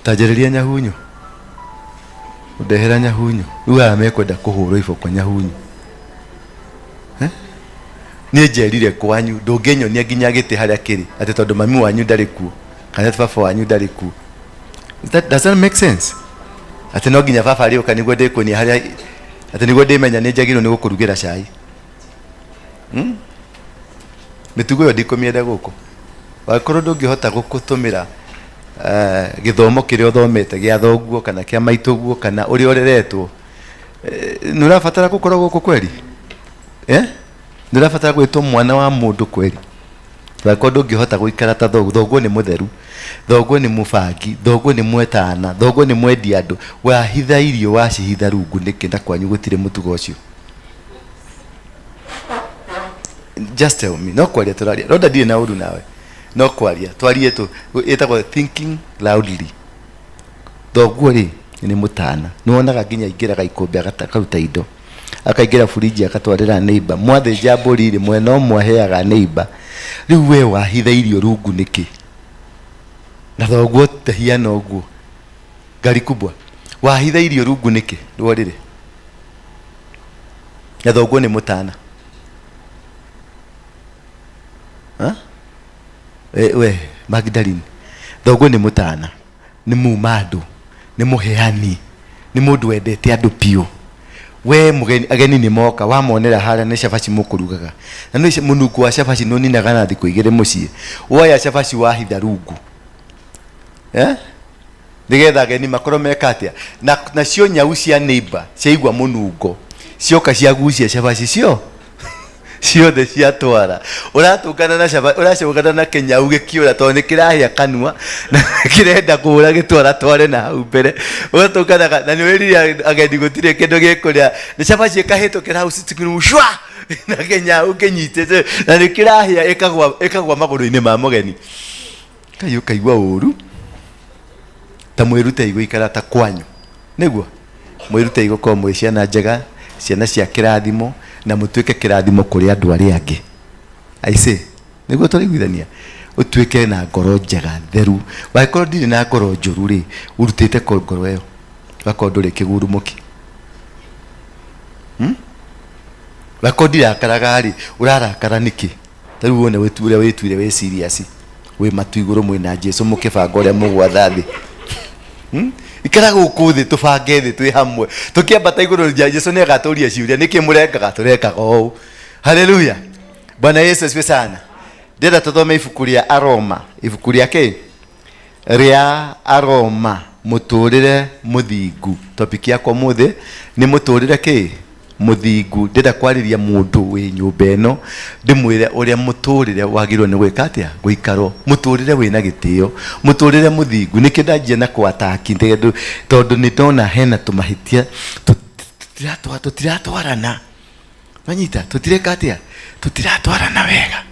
Tanjĩrĩria nyahunyu. Ndehera nyahunyu. Rĩu aya mekwenda kũhũrwo iboko nyahunyu. Eh? Niĩ njerire kwanyu ndũngĩnyonia nginya gĩtĩ harĩa kĩrĩ atĩ tondũ mami wanyu ndarĩ kuo kana atĩ baba wanyu ndarĩ kuo. That, does that make sense? Atĩ no nginya baba arĩũka nĩguo ndĩkuonia harĩa atĩ nĩguo ndĩmenya nĩ njagĩrĩirwo nĩ gũkũrugĩra cai. Hmm? Mĩtugo ĩyo ndikũmĩenda gũkũ. Wangĩkorwo ndũngĩhota gũtũmĩra eh, gĩthomo kĩrĩa ũthomete gĩa thoguo kana kĩa maitũguo kana ũrĩa ũreretwo eh, nĩ ũrabatara gũkorwo gũkũ kweri eh? Nĩ ũrabatara gwĩtwo mwana wa mũndũ kweri angĩkorwo ndũngĩhota gũikara ta thoguo. Thoguo nĩ mũtheru, thoguo nĩ mũbangi, thoguo nĩ mwetana, thoguo nĩ mwendia andũ. Wahitha irio wacihitha rungu nĩkĩ na kwanyu gũtirĩ mũtugo ũcio? Just tell me. No kwaria tũraria. Ronda ndirĩ na ũru nawe. No kwaria. Twarie tu. Ĩtagwo thinking loudly. Thoguo rĩ, nĩ mũtana. Nĩ wonaga nginya aingĩraga ikũmbĩ akaruta indo. Akaingĩra burinji agatwarĩra neighbor. Mwathĩnja mbũri rĩ, mwena ũmwe aheaga neighbor. Rĩu we wahitha irio rungu nĩkĩ? Na thoguo tahiana ũguo. Ngari kubwa. Wahitha irio rungu nĩkĩ? Rũrĩrĩ. Na thoguo nĩ mũtana. Ha? We, we Magdalene. Thoguo nĩ mũtana. Nĩ muma andũ. Nĩ mũheani. Nĩ mũndũ wendete andũ piũ. We mũgeni, ageni nĩ moka, wamonera harĩa nĩ cabaci mũkũrugaga. Na nĩ mũnungo wa cabaci nĩ ũninaga na thikũ igĩrĩ mũciĩ. Woya cabaci wahitha rungu. Eh? Nĩgetha ageni makorwo meka atĩa? Na nacio nyau cia neighbor ciaigua mũnungo cioka ciagucia cabaci cio ciothe ciatwara. Ũratũngana na cabaci, ũracũngana na kĩnyau gĩkĩũra tondũ nĩ kĩrahĩa kanua na kĩrenda kũũra gĩtwaratware na hau mbere. Ũgatũnganaga na nĩ wĩrire ageni gũtirĩ kĩndũ gĩkũrĩa, nĩ cabaci ĩkahĩtũkĩra hau sitting room shwa na kĩnyau kĩnyitĩte na nĩ kĩrahĩa ĩkagwa ĩkagwa magũrũ-inĩ ma mũgeni. Ngai ũkaigua ũru. Ta mwĩrutei gũikara ta kwanyu. Nĩguo? Mwĩrutei gũkorwo mwĩ ciana njega, ciana cia kĩrathimo, na mũtuĩke kĩrathimo kũrĩ andũ arĩa angĩ. I say, nĩguo tũraiguithania? Ũtuĩke na ngoro njega, theru. Wangĩkorwo ndirĩ na ngoro njũru rĩ, ũrutĩte kũ ngoro ĩyo? Wakorwo ndũrĩ kĩgurumũki. Hmm? Wakorwo ndirakaraga rĩ, ũrarakara nĩkĩ? Ta rĩu wone ũrĩa wĩtuire wĩ serious. Wĩ matu igũrũ mwĩ na Jesu mũkĩbanga ũrĩa mũgwatha thĩ. Hmm? Ikara gũkũ thĩ tũbange thĩ twĩ hamwe. Tũkĩambata igũrũ Jesu nĩ agatũria ciũria nĩkĩ mũrekaga tũrekaga ũũ. Haleluya. Bwana Yesu asifiwe sana. Ndĩrenda tũthome ibuku rĩa Aroma, ibuku rĩa kĩ? Rĩa Aroma, mũtũrĩre mũthingu. Topic yakwa ũmũthĩ nĩ mũtũrĩre kĩ? Mũthingu. Ndĩrenda kwarĩria mũndũ wĩ nyũmba ĩno ndĩmwĩre ũrĩa mũtũrĩre wagĩrĩirwo nĩ gwĩka atĩa? Gũikarwo. Mũtũrĩre wĩna gĩtĩo, mũtũrĩre mũthingu. Nĩkĩo ndanjia na kũ attack tondũ nĩ ndona hena tũmahĩtia tũtiratwarana. Wanyita tũtireka atĩa? Tũtiratwarana wega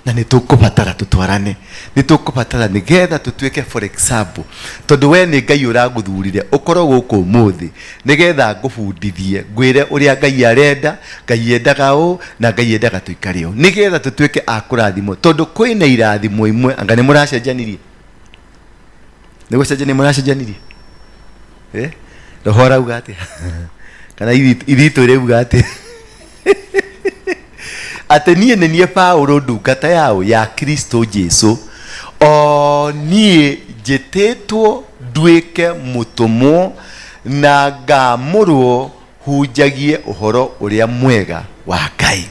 na nĩ tũkũbatara tũtwarane, nĩ tũkũbatara nĩgetha tũtuĩke for example, tondũ we nĩ Ngai ũragũthurire ũkorwo gũkũ ũmũthĩ nĩgetha ngũbundithie ngwĩre ũrĩa Ngai arenda, Ngai endaga ũũ na Ngai endaga tũikare ũũ, nĩgetha tũtuĩke a kũrathimwo, tondũ kwĩna irathimo imwe. Anga nĩ mũracenjanirie? Nĩ gũcenjania mũracenjanirie? Eh? Roho arauga atĩa? Kana ithitũ ĩrauga atĩa? Atĩ niĩ nĩ niĩ Paulo ndungata yaũ ya Kristo Jesu, o niĩ njĩtĩtwo nduĩke mũtũmwo na ngamũrwo hunjagie ũhoro ũrĩa mwega wa Ngai.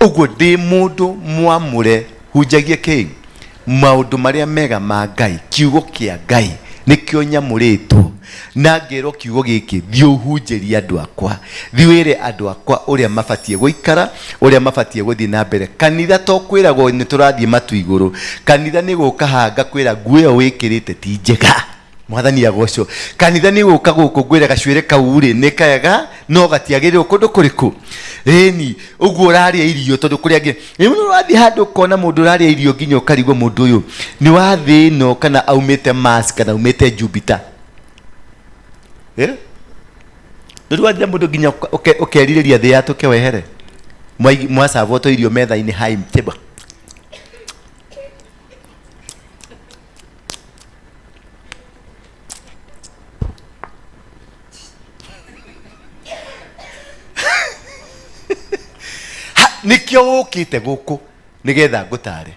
Ũguo ndĩ mũndũ mwamũre hunjagie kĩ? Maũndũ marĩa mega ma Ngai, kiugo kĩa Ngai nĩkĩo nyamũrĩtwo na ngerwo kiugo gĩkĩ, thiĩ ũhunjĩrie andũ akwa, thiĩ wĩre andũ akwa ũrĩa mabatiĩ gũikara, ũrĩa mabatiĩ gũthiĩ na mbere. Kanitha to kwĩragwo nĩ tũrathiĩ matu igũrũ, kanitha nĩ gũka haha ngakwĩra nguo ĩyo wĩkĩrĩte ti njega. Mwathani agocwo. Kanitha nĩ gũka gũkũ ngwĩre gacuĩrĩ kau rĩ nĩ kega no gatiagĩrĩirwo kũndũ kũrĩkũ? Ĩni, ũguo ũrarĩa irio tondũ kũrĩ angĩ rĩu nĩ ũrathiĩ handũ ũkona mũndũ ũrarĩa irio nginya ũkarigwo mũndũ ũyũ nĩ wa thĩ ĩno kana aumĩte Mars kana aumĩte Jupiter. Eh? Rĩu wathiĩ mũndũ nginya ũkerirĩria thĩ yatũke wehere. Mwacabwo tũirio metha-inĩ high table. Nĩkĩo ũkĩte gũkũ nĩgetha ngũtare,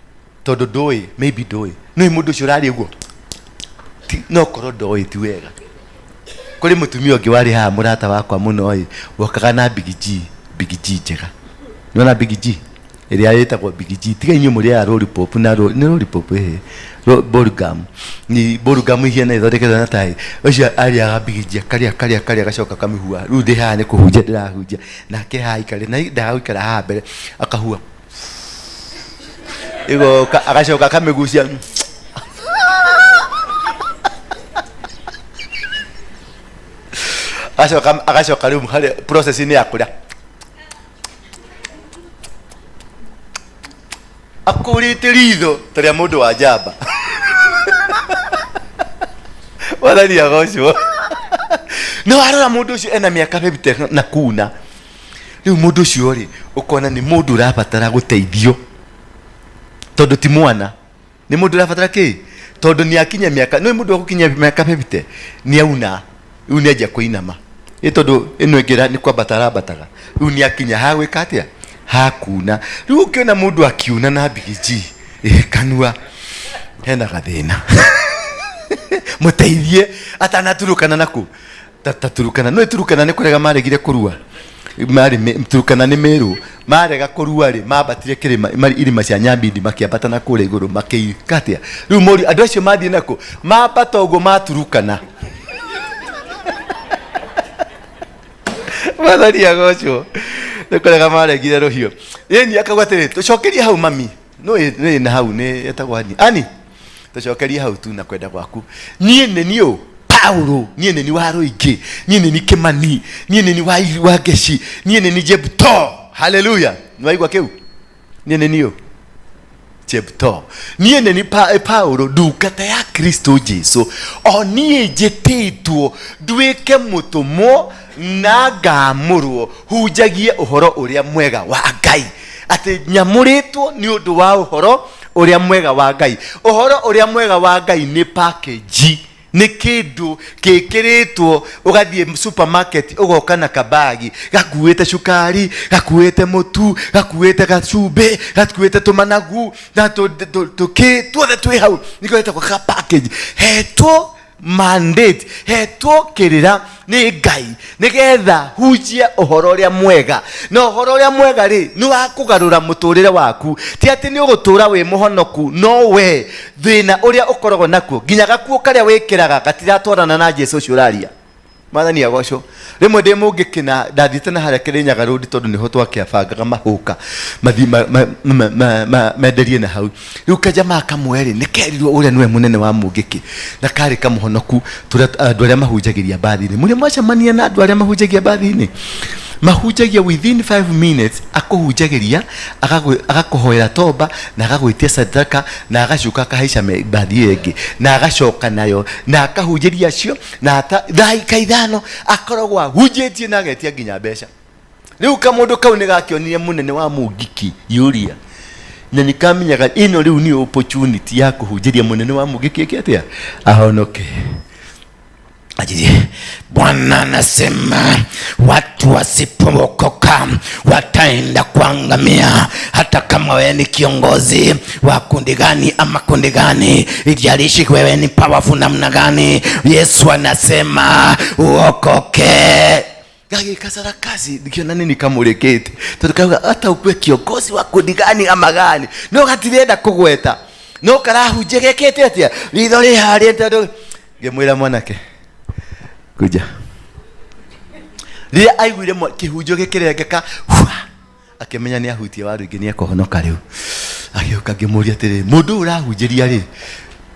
tondũ ndũĩ, maybe ndũĩ nĩ mũndũ ũcio ũraria ũguo. No korwo ndoĩ ti wega. Kũrĩ mũtumia ũngĩ warĩ haha, mũrata wakwa mũno ĩ, wokaga na Big G, Big G njega. Nĩwona Big G ĩrĩa ĩtagwo Big G? Tiga inyuĩ mũrĩaga lollipop na nĩ lollipop ĩhĩ, bubblegum, ni bubblegum ihiana ithondeketwo na tai. Ũcio arĩaga Big G, akarĩa, akarĩa, akarĩa, agacoka akamĩhua. Rĩu ndĩ haha nĩ kũhunjia ndĩrahunjia, nake haha aikarĩte na endaga gũikara haha mbere, akahua ĩgoka, agacoka akamĩgucia. Agacoka rĩu harĩ process-inĩ ya kũrĩa, akũrĩte ritho ta rĩa mũndũ wa njamba. Mwathani agocwo. No warora mũndũ ũcio ena mĩaka 50 na kuna. Rĩu mũndũ ũcio rĩ, ũkona nĩ mũndũ ũrabatara gũteithio, tondũ ti mwana, nĩ mũndũ ũrabatara kĩ, tondũ nĩ akinya mĩaka, nĩ mũndũ wa gũkinya mĩaka 50 nĩ auna rĩu, nĩ anjia kũinama ĩ, tondũ ĩno ĩngĩ nĩ kwambata arambataga. Rĩu nĩ akinya ha gwĩka atĩa, hakuna. Rĩu ũkĩona mũndũ akiuna na mbigiji ĩ kanua, hena gathĩna, mũteithie atanaturukana naku taturukana. No turukana nĩ kũrega maregire kũrua, marĩ Turukana nĩ Meru, marega kũrua rĩ, mambatire kĩrĩma irĩma cia Nyambindi, makĩambata na kũrĩa igũrũ, makĩika atĩa. Rĩu mũri andũ acio mathiĩ nakũ, mambata ũguo maturukana. Mwathani agocwo. Nĩ kũrega maregire rũhiũ. Ĩni akauga atĩrĩ, tũcokerie hau mami. No nĩ na hau nĩ etagwo ani ani, tũcokerie hau tu na kwenda gwaku. Niĩ nĩ niĩ ũ Paulo, niĩ nĩ ni wa rũingĩ, niĩ nĩ ni Kĩmani, niĩ nĩ ni wa Ngeci, niĩ nĩ ni Jebto. Haleluya! Nĩ waigua kĩu? Niĩ nĩ niĩ ũ Jebto, niĩ nĩ ni Paulo, ndungata ya Kristo Jesu, o niĩ njĩtĩtwo nduĩke mũtũmwo na ngaamũrwo hunjagie ũhoro ũrĩa mwega wa Ngai, atĩ nyamũrĩtwo nĩ ũndũ wa ũhoro ũrĩa mwega wa Ngai. Ũhoro ũrĩa mwega wa Ngai nĩ package, nĩ kĩndũ gĩkĩrĩtwo. Ũgathiĩ supermarket, ũgoka na kabagi gakuĩte cukari, gakuĩte mũtu, gakuĩte gacumbĩ, gakuĩte tũmanagu na tũkĩ tuothe twĩ hau. Nĩkĩo getagwo ka package. Hetwo mandate, hetwo kĩrĩra nĩ Ngai nĩgetha hunjie ũhoro ũrĩa mwega. Na ũhoro ũrĩa mwega rĩ, nĩ wa kũgarũra mũtũrĩre waku. Ti atĩ nĩ ũgũtũra wĩ mũhonoku, no we thĩna ũrĩa ũkoragwo nakuo, nginya gakuo karĩa wĩkĩraga gatiratwarana na Jesu ũcio ũraria. Mwathani agocwo. Rĩmwe ndĩ mũngĩkĩna ndathiĩte na harĩa Kĩrĩnyaga Road, tondũ nĩho twakĩabangaga mahũka mathiĩ menderie na hau. Rĩu kajamaa kamwe rĩ, nĩ kerirwo ũrĩa nĩwe mũnene wa mũngĩkĩ, na karĩ kamũhonoku. Tũrĩa andũ arĩa mahunjagĩria mbathi-inĩ, mũrĩ mwacemania na andũ arĩa mahunjagia mbathi-inĩ? Mahunjagia within 5 minutes, akũhunjagĩria, agakũhoera toba na agagwĩtia sadaka, na agacoka akahaica mbathi ĩyo ĩngĩ na agacoka nayo na akahunjĩria acio, na ndagĩka 5 akoragwo ahunjĩtie na agetia nginya mbeca. Rĩu kamũndũ kau nĩ gakĩonire mũnene wa mũngiki yũria, na nĩ kamenyaga ĩno rĩu nĩ opportunity ya kũhunjĩria mũnene wa mũngiki ĩke atĩa, ahonoke. Ajirie, Bwana anasema watu wasipookoka wataenda kuangamia. Hata kama wewe ni kiongozi wa kundi gani ama kundi gani, ijalishi wewe ni powerful namna gani, Yesu anasema uokoke. Gagĩka sarakasi, ngĩona nĩ nikamũrĩkĩte, tondũ kauga hata ukue kiongozi wa kundi gani ama gani, no gatirenda kũgweta, no karahunjia gekĩte atĩa, ritho rĩ harĩa. Tondũ ngĩmwĩra, "Mwanake, kuja." Rĩrĩa aiguire kĩhunjio gĩkĩrengeka hua, akĩmenya nĩ ahutie waru ingĩ, nĩ ekũhonoka. Rĩu agĩũka, ngĩmũria atĩrĩ, "Mũndũ ũyũ ũrahunjĩria rĩ,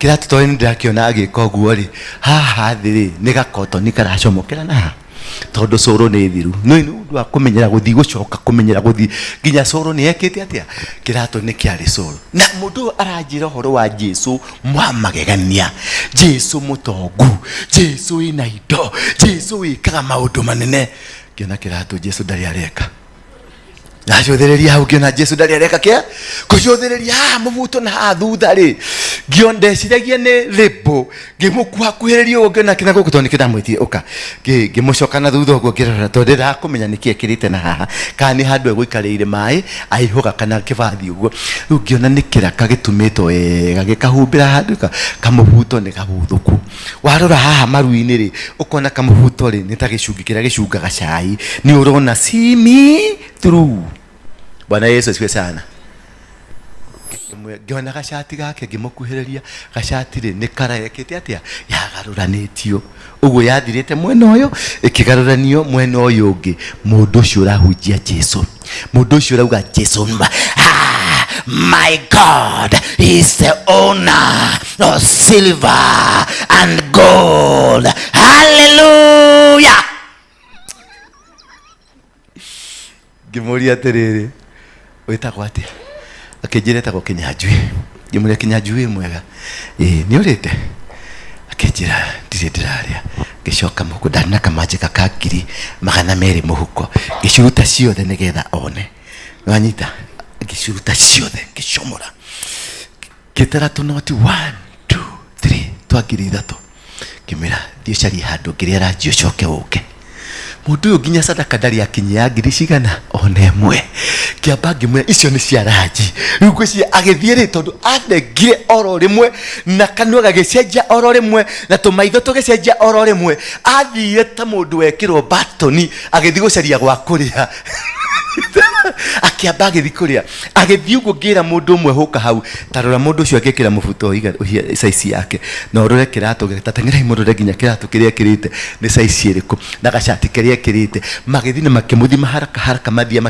kĩratũ tondũ nĩ ndĩrakĩona agĩka ũguo rĩ, haha thĩ rĩ, nĩ gakotoni karacomokera na haha, tondũ cũrũ nĩ thiru, no nĩ ũndũ wa kũmenyera gũthiĩ gũcoka, kũmenyera gũthiĩ nginya cũrũ nĩ ekĩte atĩa, kĩratũ nĩ kĩarĩ cũrũ." Na mũndũ ũyũ aranjĩra ũhoro wa Jesu wa magegania, Jesu mũtongu, Jesu wĩna indo, Jesu wĩkaga maũndũ manene. Ngĩona kĩratũ Jesu ndarĩ areka. Ndacũthĩrĩria hau ngĩona Jesu ndarĩ areka kĩa kũcũthĩrĩria haha mũbuto na haha thutha rĩ, ngĩona ndeciragia nĩ rĩmbũ. Ngĩmũkuhakuhĩrĩria ũguo ngĩona kĩna gũkũ tondũ nĩkĩo ndamwĩtire ũka. Ngĩmũcoka na thutha ũguo ngĩrora tondũ ndendaga kũmenya nĩkĩ ekĩrĩte na haha, kana nĩ handũ egũikarĩire maĩ aihũga kana kĩbathi ũguo. Rĩu ngĩona nĩ kĩraka gĩtumĩtwo wega gĩkahumbĩra handũ kamũbuto nĩ gabuthũku. Warora haha maru-inĩ rĩ, ũkona kamũbuto rĩ nĩ ta gĩcungi kĩrĩa gĩcungaga cai, nĩ ũrona see me through. Bwana Yesu asifiwe sana. Ngĩona gacati gake ngĩmũkuhĩrĩria, gacati rĩ nĩ kara yekĩte atĩa, yagarũranĩtio ũguo, yathirĩte mwena ũyũ ĩkĩgarũranio mwena ũyũ ũngĩ. Mũndũ ũcio ũrahunjia Jesu, mũndũ ũcio ũrauga Jesu, my God is the owner of silver and gold. Hallelujah. Ngĩmũria atĩrĩrĩ, wĩtagwo atĩa? Akĩnjĩra etagwo Kĩnyanjui. Ngĩmũria, Kĩnyanjui wĩ mwega? Ĩĩ. Nĩ ũrĩte? Akĩnjĩra ndirĩ ndĩrarĩa. Ngĩcoka mũhuko, ndarĩ na kamanjĩka ka 200,000 mũhuko, ngĩciruta ciothe nĩgetha one. Nĩwanyita? Ngĩciruta ciothe, ngĩcomora, ngĩtara tũnoti 1 2 3 twa 3,000. Ngĩmwĩra thiĩ ũcarie handũ ngĩrĩa ranji ũcoke ũke. Mũndũ ũyũ nginya sadaka ndarĩ akinyia ya ngiri cigana ona ĩmwe. Ngĩamba ngĩmwĩra icio nĩ cia ranji. Rĩu ngwĩciria agĩthiĩ rĩ, tondũ anengire oro rĩmwe na kanua gagĩcenjia oro rĩmwe na tũmaitho tũgĩcenjia oro rĩmwe, athire ta mũndũ wekĩrwo batoni agĩthiĩ gũcaria gwa kũrĩa. Akĩamba agĩthiĩ kũrĩa, agĩthiĩ ũguo ngĩra mũndũ ũmwe hũka hau, ta rora mũndũ ũcio angĩkĩra mũbuto ũiga size yake, na ũrore kĩratũ gĩake, ta teng'erai mũrore nginya kĩratũ kĩrĩa ekĩrĩte nĩ size ĩrĩkũ na gacati kĩrĩa ekĩrĩte. Magĩthiĩ na makĩmũthima haraka haraka, mathiĩ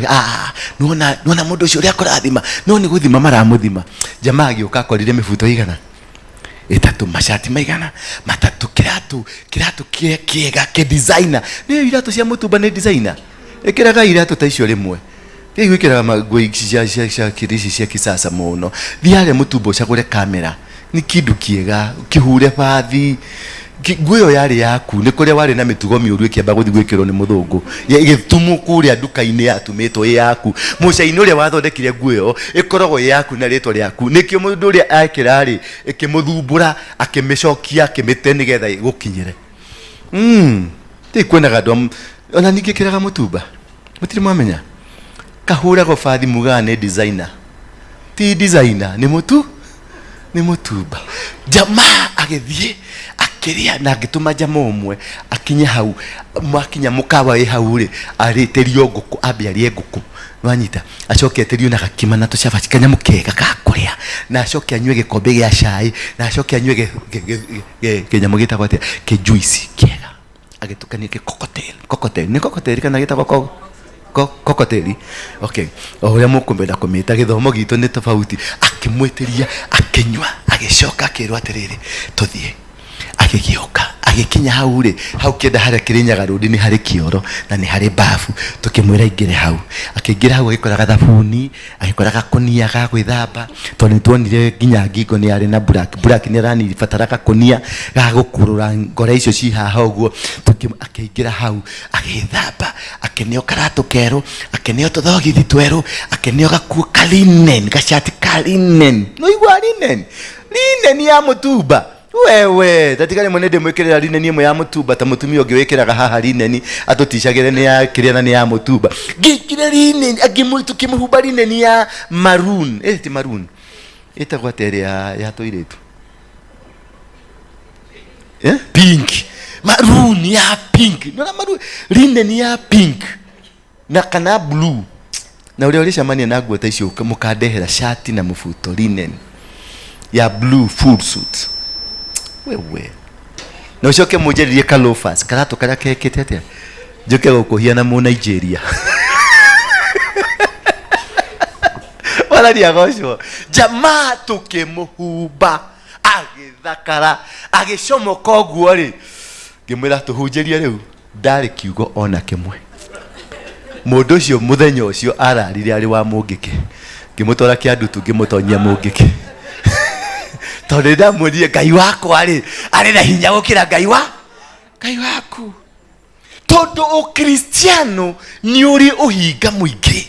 nĩwona, nĩwona mũndũ ũcio ũrĩa akũrathima, no nĩ gũthima maramũthima. Jamaa agĩũka akorire mĩbuto igana ĩtatũ, macati maigana matatũ, kĩratũ, kĩratũ kĩega kĩ designer. Nĩ iratũ cia mũtumba nĩ designer, ĩkĩraga iratũ ta icio rĩmwe. Thiĩ gwĩkĩraga nguo ici cia cia cia kĩrĩ ici cia kisasa mũno. Thiĩ harĩa mũtumba ũcagũre kamera, nĩ kĩndũ kĩega, kĩhure bathi. Nguo ĩyo yarĩ yaku, nĩ kũrĩa warĩ na mĩtugo mĩũru ĩkĩamba gũthiĩ gwĩkĩrwo nĩ mũthũngũ, ĩgĩtumwo kũrĩa nduka-inĩ yatumĩtwo ĩ yaku. Mũcaina ũrĩa wathondekire nguo ĩyo ĩkoragwo ĩ yaku na rĩtwa rĩaku, nĩkĩo mũndũ ũrĩa ekĩra rĩ, ĩkĩmũthumbũra, akĩmĩcokia, akĩmĩte nĩgetha ĩgũkinyĩre. Rĩu kwĩnaga andũ ona ningĩ ĩkĩraga mũtumba, mũtirĩ mwamenya kahũragwo bathi mugaga nĩ designer, ti designer, nĩ mũtu nĩ mũtumba. Jamaa agĩthiĩ akĩrĩa na ngĩtũma jamaa ũmwe akinye hau, makinya mũkawa wĩ hau rĩ, arĩtĩrio ngũkũ, ambe arĩe ngũkũ, nĩwanyita, acoke etĩrio na gakima na tũcabaci, kanyamũ kega ga kũrĩa, na acoke anyue gĩkombe gĩa cai, na acoke anyue kĩnyamũ gĩtagwo atĩa, kĩjuici kĩega, agĩtukania kĩ cocktail, cocktail nĩ cocktail kana gĩtagwo cocktail, okay, o ũrĩa mũkũmenda kũmĩta, gĩthomo gitũ nĩ tofauti. Akĩmwĩtĩria, akĩnyua, agĩcoka akĩrwo atĩrĩrĩ, tũthiĩ. Agĩgĩũka agĩkinya hau rĩ, hau kĩenda harĩa Kĩrĩnyaga Road nĩ harĩ kĩoro na nĩ harĩ bafu, tũkĩmwĩra aingĩre hau. Akĩingĩra hau agĩkora gathabuni, agĩkora gakũnia ga gwĩthamba, tondũ nĩ tuonire nginya ngingo nĩ yarĩ na black black, nĩ aranibatara gakũnia ga gũkurura ngora icio ci haha ũguo. Akĩingĩra hau agĩthamba, akĩneo karatũ kerũ, akĩneo tũthogithi twerũ, akĩneo gakuo ka linen, gacati ka linen. Nĩwaigua linen? Linen ya mũtumba wewe, tatiga rĩmwe nĩ ndĩmwĩkĩrĩra linen ĩmwe ya mũtumba ta mũtumia ũngĩ wĩkĩraga haha linen, atũticagĩre nĩ ya kĩrĩa na nĩ ya mũtumba. Ngĩkire linen, tũkĩmũhumba linen ya maroon, ti maroon, ĩtagwo atĩa ĩrĩa ya tũirĩtu? Pink, maroon ya pink, nĩwona maroon, linen ya pink na kana blue, na ũrĩa ũrĩcemania na nguo ta icio mũkandehera shati na mũbuto linen ya blue full suit wewe, na ũcoke mũnjarĩrie ka loafers, karatũ karĩa kekĩte atĩa, njũke gũkũhia na mũ Nigeria. Mwathani agocwo. Jamaa tũkĩmũhumba agĩthakara, agĩcomoka ũguo rĩ, ngĩmwĩra tũhunjĩrie rĩu, ndarĩ kiugo ona kĩmwe. Mũndũ ũcio mũthenya ũcio ararire arĩ wa mũngĩkĩ, ngĩmũtwara kĩandutu, ngĩmũtonyia mũngĩkĩ, tondũ nĩ ndamwĩrire Ngai wakwa rĩ arĩ na hinya gũkĩra Ngai wa Ngai waku, tondũ ũkristiano nĩ ũrĩ ũhinga mũingĩ.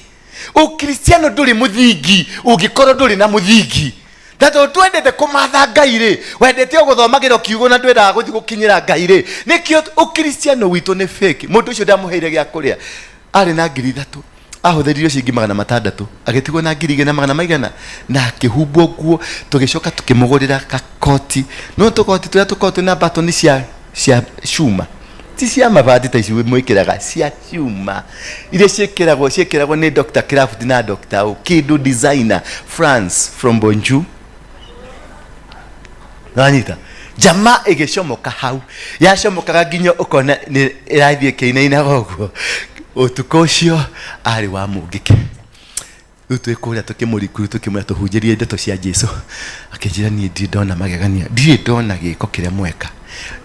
Ũkristiano ndũrĩ mũthingi ũngĩkorwo ndũrĩ na mũthingi. Na tondũ twendete kũmatha Ngai rĩ, wendete o gũthomagĩra kiugo na ndwendaga gũthiĩ gũkinyĩra Ngai rĩ, nĩkĩo ũkristiano witũ nĩ fake. Mũndũ ũcio ndamũheire gĩa kũrĩa, arĩ na 3000, ahũthĩrire ciringi 600, agĩtigwo na 2000 na magana maigana, na akĩhumbwo nguo. Tũgĩcoka tũkĩmũgũrĩra gakoti, no tũkoti tũrĩa tũkoragwo twĩna batoni cia cuma, ti cia mabati ta ici mwĩkĩraga, cia cuma iria ciĩkĩragwo nĩ Dr. Craft na Dr. O, kĩndũ designer France from Bonjour. Nanyita jama ĩgĩcomoka hau, yacomokaga nginya ũkona nĩ ĩrathiĩ ĩkĩinainaga ũguo. Ũtukũ ũcio arĩ wa mũngĩke. Rĩu twĩ kũrĩa tũkĩmũrikuru, tũkĩmwĩra tũhunjĩrie ndeto cia Jesu, akĩnjĩra niĩ ndirĩ ndona magegania, ndirĩ ndona gĩko kĩrĩa mweka,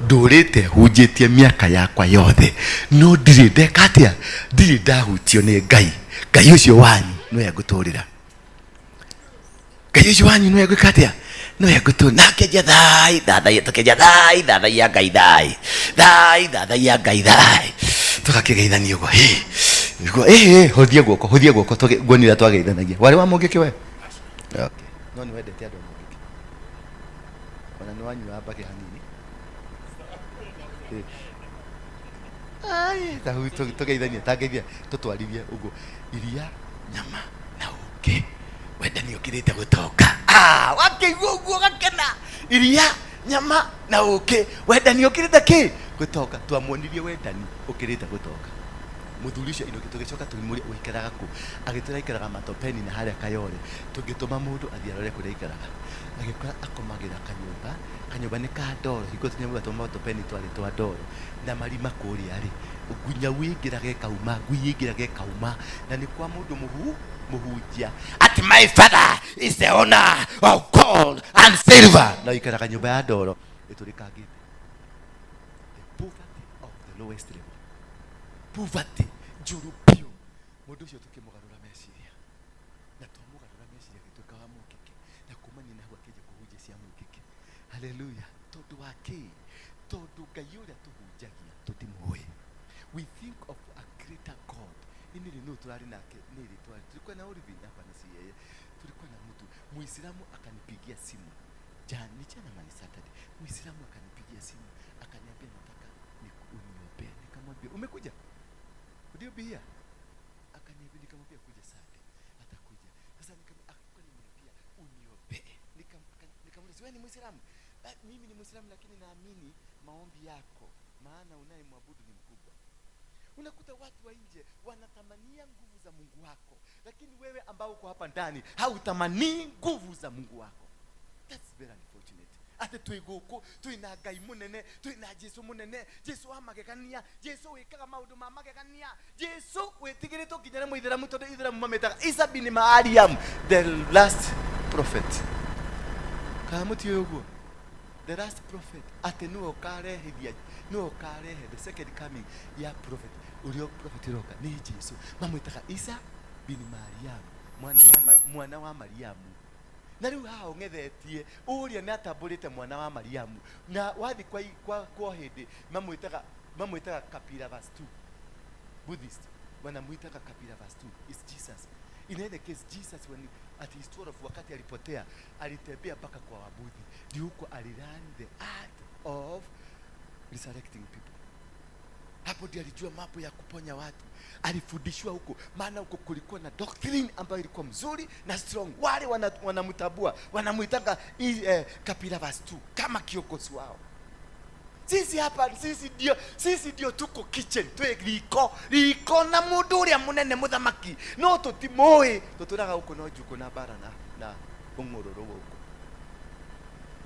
ndũrĩte hunjĩtie mĩaka yakwa yothe, no ndirĩ ndeka atĩa, ndirĩ ndahutio nĩ Ngai. Ngai ũcio wanyu nĩwe ngũtũrĩra, Ngai ũcio wanyu nĩwe ngwĩka atĩa, nĩwe ngũtũrĩra. Na akĩanjia thai thathaiya, tũkĩanjia thai thathaiya Ngai, thai thai thathaiya Ngai thai, tũgakĩgeithania ũguo, hĩ nĩguo, ĩ hũthia guoko, hũthia guoko, nguonia ũrĩa twageithanagia. Warĩ wa mũngĩkĩ we? Okay. No nĩ wendete andũ a mũngĩkĩ, ona nĩ wanyuaga mbakĩ hanini. Ai, ta hau tũgeithanie, tangeithia, tũtwarithie ũguo iria, nyama na ũkĩ. Wendani ũkĩrĩte gũtonga. Ah, wakĩigua ũguo ũgakena. Iria, nyama na ũkĩ, wendani ũkĩrĩte kĩ gũtonga. Twamuonirie wendani ũkĩrĩte gũtonga. Mũthuri ũcio ainũkire, tũgĩcoka tũkĩmũria ũikaraga kũ, agĩtwĩra aikaraga Matopeni na harĩa Kayole. Tũgĩtũma mũndũ athiĩ arore kũrĩa aikaraga, agĩkora akomagĩra kanyũmba, kanyũmba nĩ ka ndoro, hingo tũnyũmba twa Matopeni twarĩ twa ndoro na marima kũrĩa rĩ, nyau ĩingĩraga ĩkauma, ngui ĩingĩraga ĩkauma, na nĩ kwa mũndũ mũhunjia ati my father is the owner of gold and silver, na ikaraga nyũmba ya ndoro ĩtũrĩkangĩte. The poverty of the lowest level, poverty njũru biũ. Mũndũ ũcio tũkĩmũgarũra meciria, na twamũgarũra meciria agĩtuĩka wa mũngĩkĩ, na kumania na hau akĩanjia kũhunjia cia mũngĩkĩ. Haleluya. Tondũ wa kĩ? Tondũ Ngai ũrĩa tũhunjagia tũtimũĩ. We think of a greater God. Nĩ rĩ nũ tũrarĩ nake? Nĩ rĩ twarĩ, tulikuwa na Olivin? Hapana, si yeye. Tulikuwa na mtu Muislamu akanipigia simu jana, ni jana ama ni Saturday. Muislamu akanipigia simu akaniambia nataka uniombee. Nikamwambia umekuja? Would you be here? Akaniambia, nikamwambia kuja Sunday, atakuja. Sasa akaniambia uniombee. Nikamuuliza wewe ni Muislamu? Mimi ni Muislamu lakini naamini maombi yako, maana unayemwabudu ni mkubwa. Unakuta watu wa nje wanatamania nguvu za Mungu wako, lakini wewe ambao uko hapa ndani hautamanii nguvu za Mungu wako. That's very unfortunate. Ati twĩ gũkũ twĩna Ngai mũnene, twĩna Jesu mũnene, Jesu wa magegania, Jesu wĩkaga maũndũ ma magegania, Jesu wĩtigĩrĩtwo nginya nĩ mũithĩramu, tondũ ithĩramu mamĩtaga Isa bin Mariam, the last prophet. Kana mũtiũĩ ũguo? The last prophet, atĩ nĩwe ũkarehithia, nĩwe ũkarehe the second coming ya prophet. Ũrĩa prophet ũroka nĩ Jesu, mamwĩtaga Isa bin Mariam, mwana wa Mariamu. Na rĩu haha ũng'ethetie ũrĩa nĩ atambũrĩte mwana wa Mariamu, na wathiĩ kwa hĩndĩ mamwĩtaga Kapila verse 2. Buddhist wanamuitaga Kapila verse 2 is Jesus. In any case, Jesus when at his 12 wakati alipotea, alitembea mpaka kwa Wabudhi. Ndio huko alilearn the art of resurrecting people. Hapo ndio alijua mambo ya kuponya watu. Alifundishwa huko, maana huko kulikuwa na doctrine ambayo ilikuwa mzuri na strong. Wale wanamtambua, wanamuitaga Kapila verse 2 kama kiongozi wao. Sisi hapa, sisi ndio tuko kitchen, twe riko, riko na mundu uria munene muthamaki, no tutimui, tuturaga huko no njuku na bara na ung'ururu huko.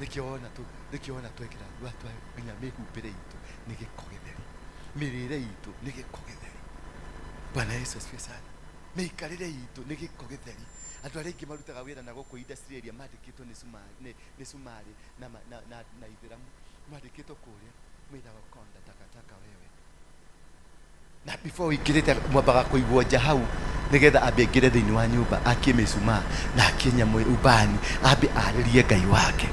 Nikiona tu, nikiona twekira watu nginya mihumbire itu ni giko githeri, mirire itu ni giko githeri. Bwana Yesu asifiwe sana. Miikarire itu ni giko githeri. Andu aria aingi marutaga wira na guku industry area mandikitwo ni Sumari, ni Sumari na Ithiramu, mandikitwo kuria mwiraga konda takataka wewe. Na before wikirite mwambaga kuigwo nja hau nigetha ambe aingire thiini wa nyumba akie mĩcumaa na akie nyamũ ubani, ambe arĩrie Ngai wake,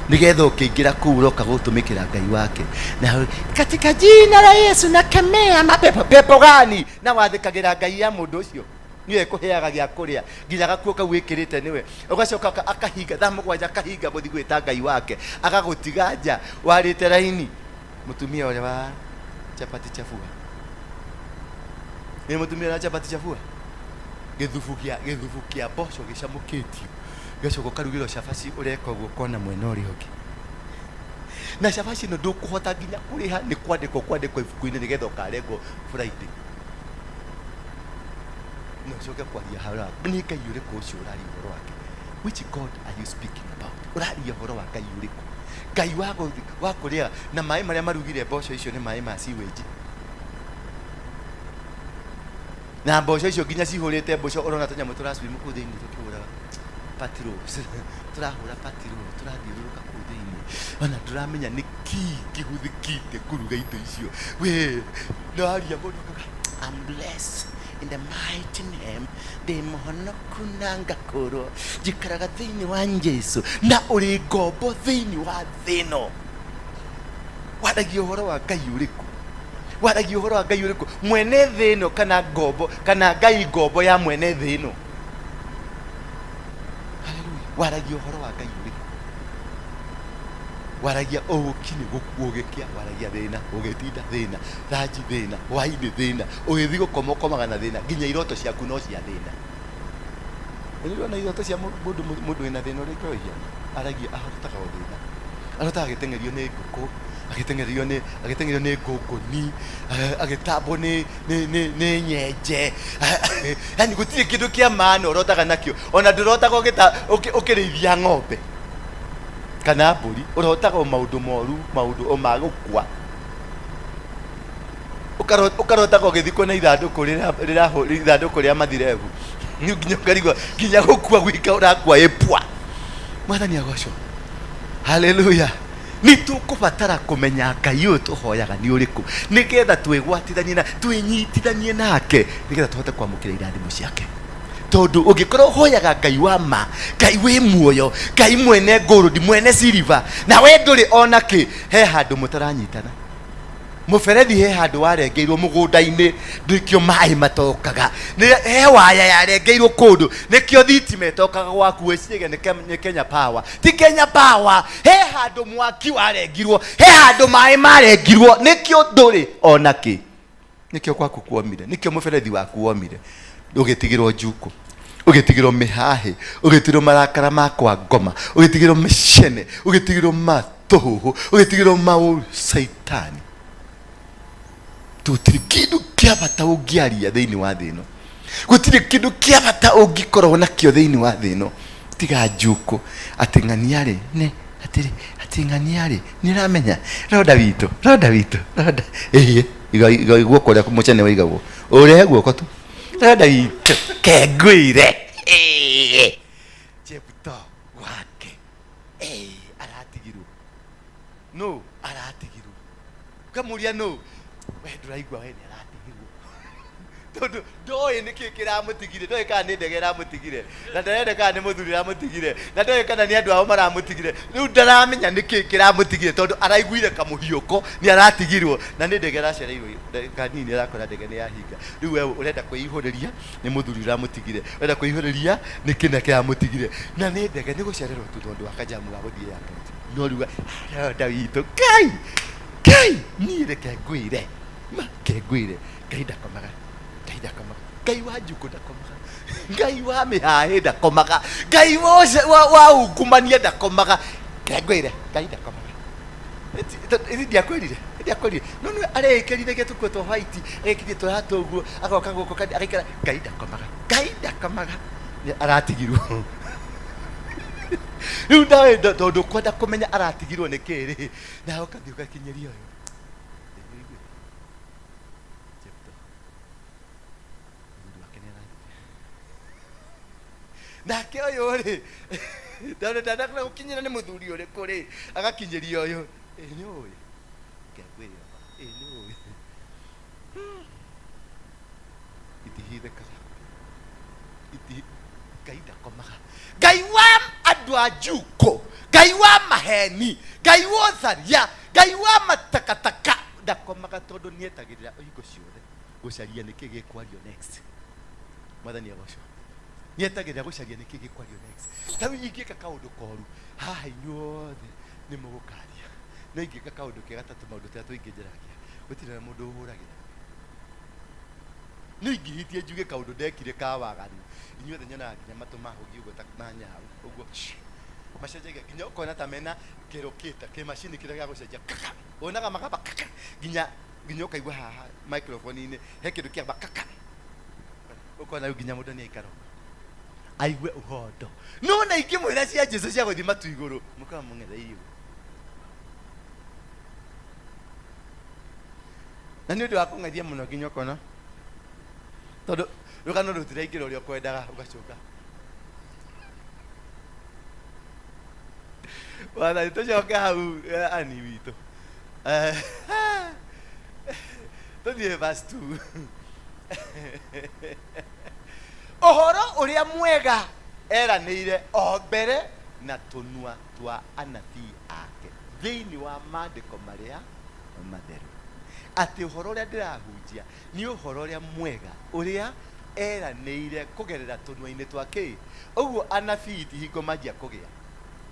nigetha ũkĩingĩra kũu ũroka gũtũmĩkĩra Ngai wake. Na katika jina la Yesu nakemea mapepo. Pepo gani? Na wathĩkagĩra Ngai ya mũndũ ũcio. Niwe ĩkũheaga gĩa kũrĩa nginya gakuo kau wĩkĩrĩte nĩwe. Ũgacoka akahinga thaa 7, akahinga gũthiĩ gwĩta Ngai wake, agagũtiga nja warĩte raini. Mũtumia ũrĩa wa chapati chafua, nĩ mũtumia ũrĩa wa chapati chafua, gĩthubu kĩa mboco gĩcamũkĩtio, gĩgacoka ũkarugĩrwo cabaci, ũreka ũguo ũkona mwena ũrĩa ũngĩ. Na cabaci ĩno ndũkũhota nginya kũrĩha, nĩ kwandĩkwo kwandĩkwo ibuku-inĩ nĩgetha ũkarengwo Friday. Na ũcoke kwaria haha, nĩ Ngai ũrĩkũ ũcio ũraria ũhoro wake? Which God are you speaking about? Ũraria ũhoro wa Ngai ũrĩkũ? Ngai wa kũrĩa na maĩ marĩa marugire mboco icio nĩ maĩ ma sewage. Na mboco icio nginya cihũrĩte mboco, ũrona tũnyamũ tũraswim kũu thĩinĩ tũkĩhũraga patrol, tũrahũra patrol, tũrathiũrũrũka kũu thĩinĩ, ona ndũramenya nĩ kĩ kĩhũthĩkĩte kũruga indo icio. We ndaria mũndũ akauga, I'm blessed in the mighty name, ndĩ mũhonoku na ngakũrwo, njikaraga thĩinĩ wa Jesu, na ũrĩ ngombo thĩinĩ wa thĩ ĩno. Waragia ũhoro wa Ngai ũrĩkũ? Waragia ũhoro wa Ngai ũrĩkũ? Mwene thĩ ĩno kana ngombo, kana Ngai ngombo ya mwene thĩ ĩno? Haleluya. Waragia ũhoro wa Ngai ũrĩkũ? Waragia ũũki nĩ gũkuo ũgĩkĩa, waragia thĩna, ũgĩtinda thĩna, thanji thĩna, hwainĩ thĩna, ũgĩthiĩ gũkoma ũkomaga na thĩna, nginya iroto ciaku no cia thĩna. Nĩ ũrona iroto cia mũndũ wĩna thĩna ũrĩa ikoragwo ihana? Aragia, ahotaga o thĩna. Arotaga agĩteng'erio nĩ ngũkũ, agĩteng'erio nĩ ngũngũni, agĩtambwo nĩ nyenje. Yaani gũtirĩ kĩndũ kĩa maana ũrotaga nakĩo. Ona ndũrotaga ũkĩrĩithia ng'ombe kana mbũri, ũrotaga o maũndũ moru, maũndũ o ma gũkua. Ũkarotaga ũgĩthikwo na ithandũkũ ithandũkũ rĩa mathirebu. Nginya ũkarigwo, nginya gũkua gwika ũrakua ĩpua. Mwathani agocwo. Haleluya. Nĩ tũkũbatara kũmenya Ngai ũyũ tũhoyaga nĩ ũrĩkũ, nĩgetha twĩgwatithanie na twĩnyitithanie nake, nĩgetha tũhote kwamũkĩra irathimo ciake. Tondũ ũngĩkorwo ũhoyaga Ngai wa ma, Ngai wĩ muoyo, Ngai mwene gold, mwene silver, na we ndũrĩ ona kĩ, he handũ mũtaranyitana. Mũberethi he handũ warengeirwo mũgũnda-inĩ, nĩkĩo maĩ matokaga. He waya yarengeirwo kũndũ, nĩkĩo thitima ĩtokaga gwaku, wĩciragia nĩ Kenya Power. Ti Kenya Power, he handũ mwaki warengirwo, he handũ maĩ marengirwo, nĩkĩo ndũrĩ ona kĩ. Nĩkĩo gwaku kuomire, nĩkĩo mũberethi waku womire, ũgĩtigĩrwo njukũ, ũgĩtigĩrwo mĩhahĩ, ũgĩtigĩrwo marakara ma kwa ngoma, ũgĩtigĩrwo mĩcene, ũgĩtigĩrwo matũhũhũ, ũgĩtigĩrwo maũru caitani. Tũtirĩ kĩndũ kĩa bata ũngĩaria thĩinĩ wa thĩ ĩno, gũtirĩ kĩndũ kĩa bata ũngĩkorwo nakĩo thĩinĩ wa thĩ ĩno tiga njukũ. Atĩ ng'ania rĩ, nĩ atĩrĩ, atĩ ng'ania rĩ, nĩ ũramenya ronda witũ, ronda witũ, ronda ĩĩ, iga guoko ũrĩa mũcene waigagwo, ũrehe guoko tu, ronda witũ kengwĩre ĩĩ, Chepto wake ĩĩ, aratigirwo nũ, aratigirwo ũkamũria nũ, we ndũraigua, we nĩ aratigirwo tondũ ndoĩ nĩkĩ kĩramũtigire, ndoĩ kana nĩ ndege ĩramũtigire, na ndarenda kana nĩ mũthuri ũramũtigire, na ndoĩ kana nĩ andũ ao maramũtigire. Rĩu ndaramenya nĩkĩ kĩramũtigire tondũ araiguire kamũhiũko nĩ aratigirwo, na nĩ ndege ĩracereirwo ndagĩka nini arakora ndege nĩ yahinga. Rĩu we ũrenda kwĩihũrĩria nĩ mũthuri ũramũtigire, ũrenda kwĩihũrĩria nĩ kĩna kĩramũtigire, na nĩ ndege nĩ gũcererwo tu tondũ wa kajamu ga gũthiĩ airport. No rĩu aronda witũ, Ngai, Ngai, niĩ reke ngwĩre, ma reke ngwĩre, Ngai ndakomaga, Ngai ndakomaga, Ngai wa njukũ ndakomaga, Ngai wa mĩhahĩ ndakomaga, Ngai wa ungumania ndakomaga. Reke ngwĩre, Ngai ndakomaga. Ĩti ndiakwĩrire, ndiakwĩrire. No nĩwe areĩkĩrithagia tũkuo twa white, agekithia tũratũ ũguo, agoka gũkũ kandi agaikara. Ngai ndakomaga, Ngai ndakomaga. Nĩ aratigirwo. Rĩu nawe tondũ kwenda kũmenya aratigirwo nĩ kĩ rĩ, nawe ũgathiĩ ũgakinyĩria ũyũ. Chepto. Mũthuri wake nĩ arathire. Nake ũyũ rĩ, tondũ ndanakona gũkinyĩra nĩ mũthuri ũrĩkũ rĩ, agakinyĩria ũyũ. Ĩ nĩ ũĩ. Reke ngwĩre ũhoro. Ĩ nĩ ũĩ. Itihithĩkaga. Ngai ndakomaga. Ngai wa andũ a njukũ, Ngai wa maheni, Ngai wa ũtharia, Ngai wa matakataka ndakomaga tondũ nĩetagĩrĩra hingo ciothe gũcaria nĩkĩ gĩkwario next. Mwathani agocwo. Nietagĩrĩra gũcaria nĩkĩ gĩkwario next. Ta rĩu ingĩka kaũndũ koru haha inyuothe nĩ mũgũkaria, no ingĩka kaũndũ kega ta tũmaũndũ tũrĩa tũingĩ njaragia, gũtirĩ na mũndũ ũhũragĩra. Nĩ ingĩhitie njuge kaũndũ ndekire ka waganu, inyuothe nyonaga nginya matũ mahũgie ũguo ta ma nyau ũguo macenjagia, nginya ũkona ta mena kĩrũkĩta kĩmacini kĩrĩa gĩa gũcenjia kaka, wonaga magamba kaka, nginya nginya ũkaigua haha microphone-inĩ he kĩndũ kĩamba kaka, ũkona rĩu nginya mũndũ nĩ aikara ũguo aigue ũhondo. No na ingĩmwĩra cia Jesu cia gũthiĩ matu igũrũ, mũkaga mũng'etheire ũguo. Na nĩ ũndũ wa kũng'ethia mũno nginya ũkona tondũ rũgano rũtiraingĩra ũrĩa ũkwendaga, ũgacoka wathani. Tũcoke hau ani witũ, tũthiĩ verse 2. Ũhoro ũrĩa mwega eranĩire o mbere na tũnua twa anabii ake thĩinĩ wa maandĩko marĩa matheru, atĩ ũhoro ũrĩa ndĩrahunjia nĩ ũhoro ũrĩa mwega ũrĩa eranĩire kũgerera tũnua-inĩ twa kĩ. Ũguo anabii ti hingo manjia kũgĩa.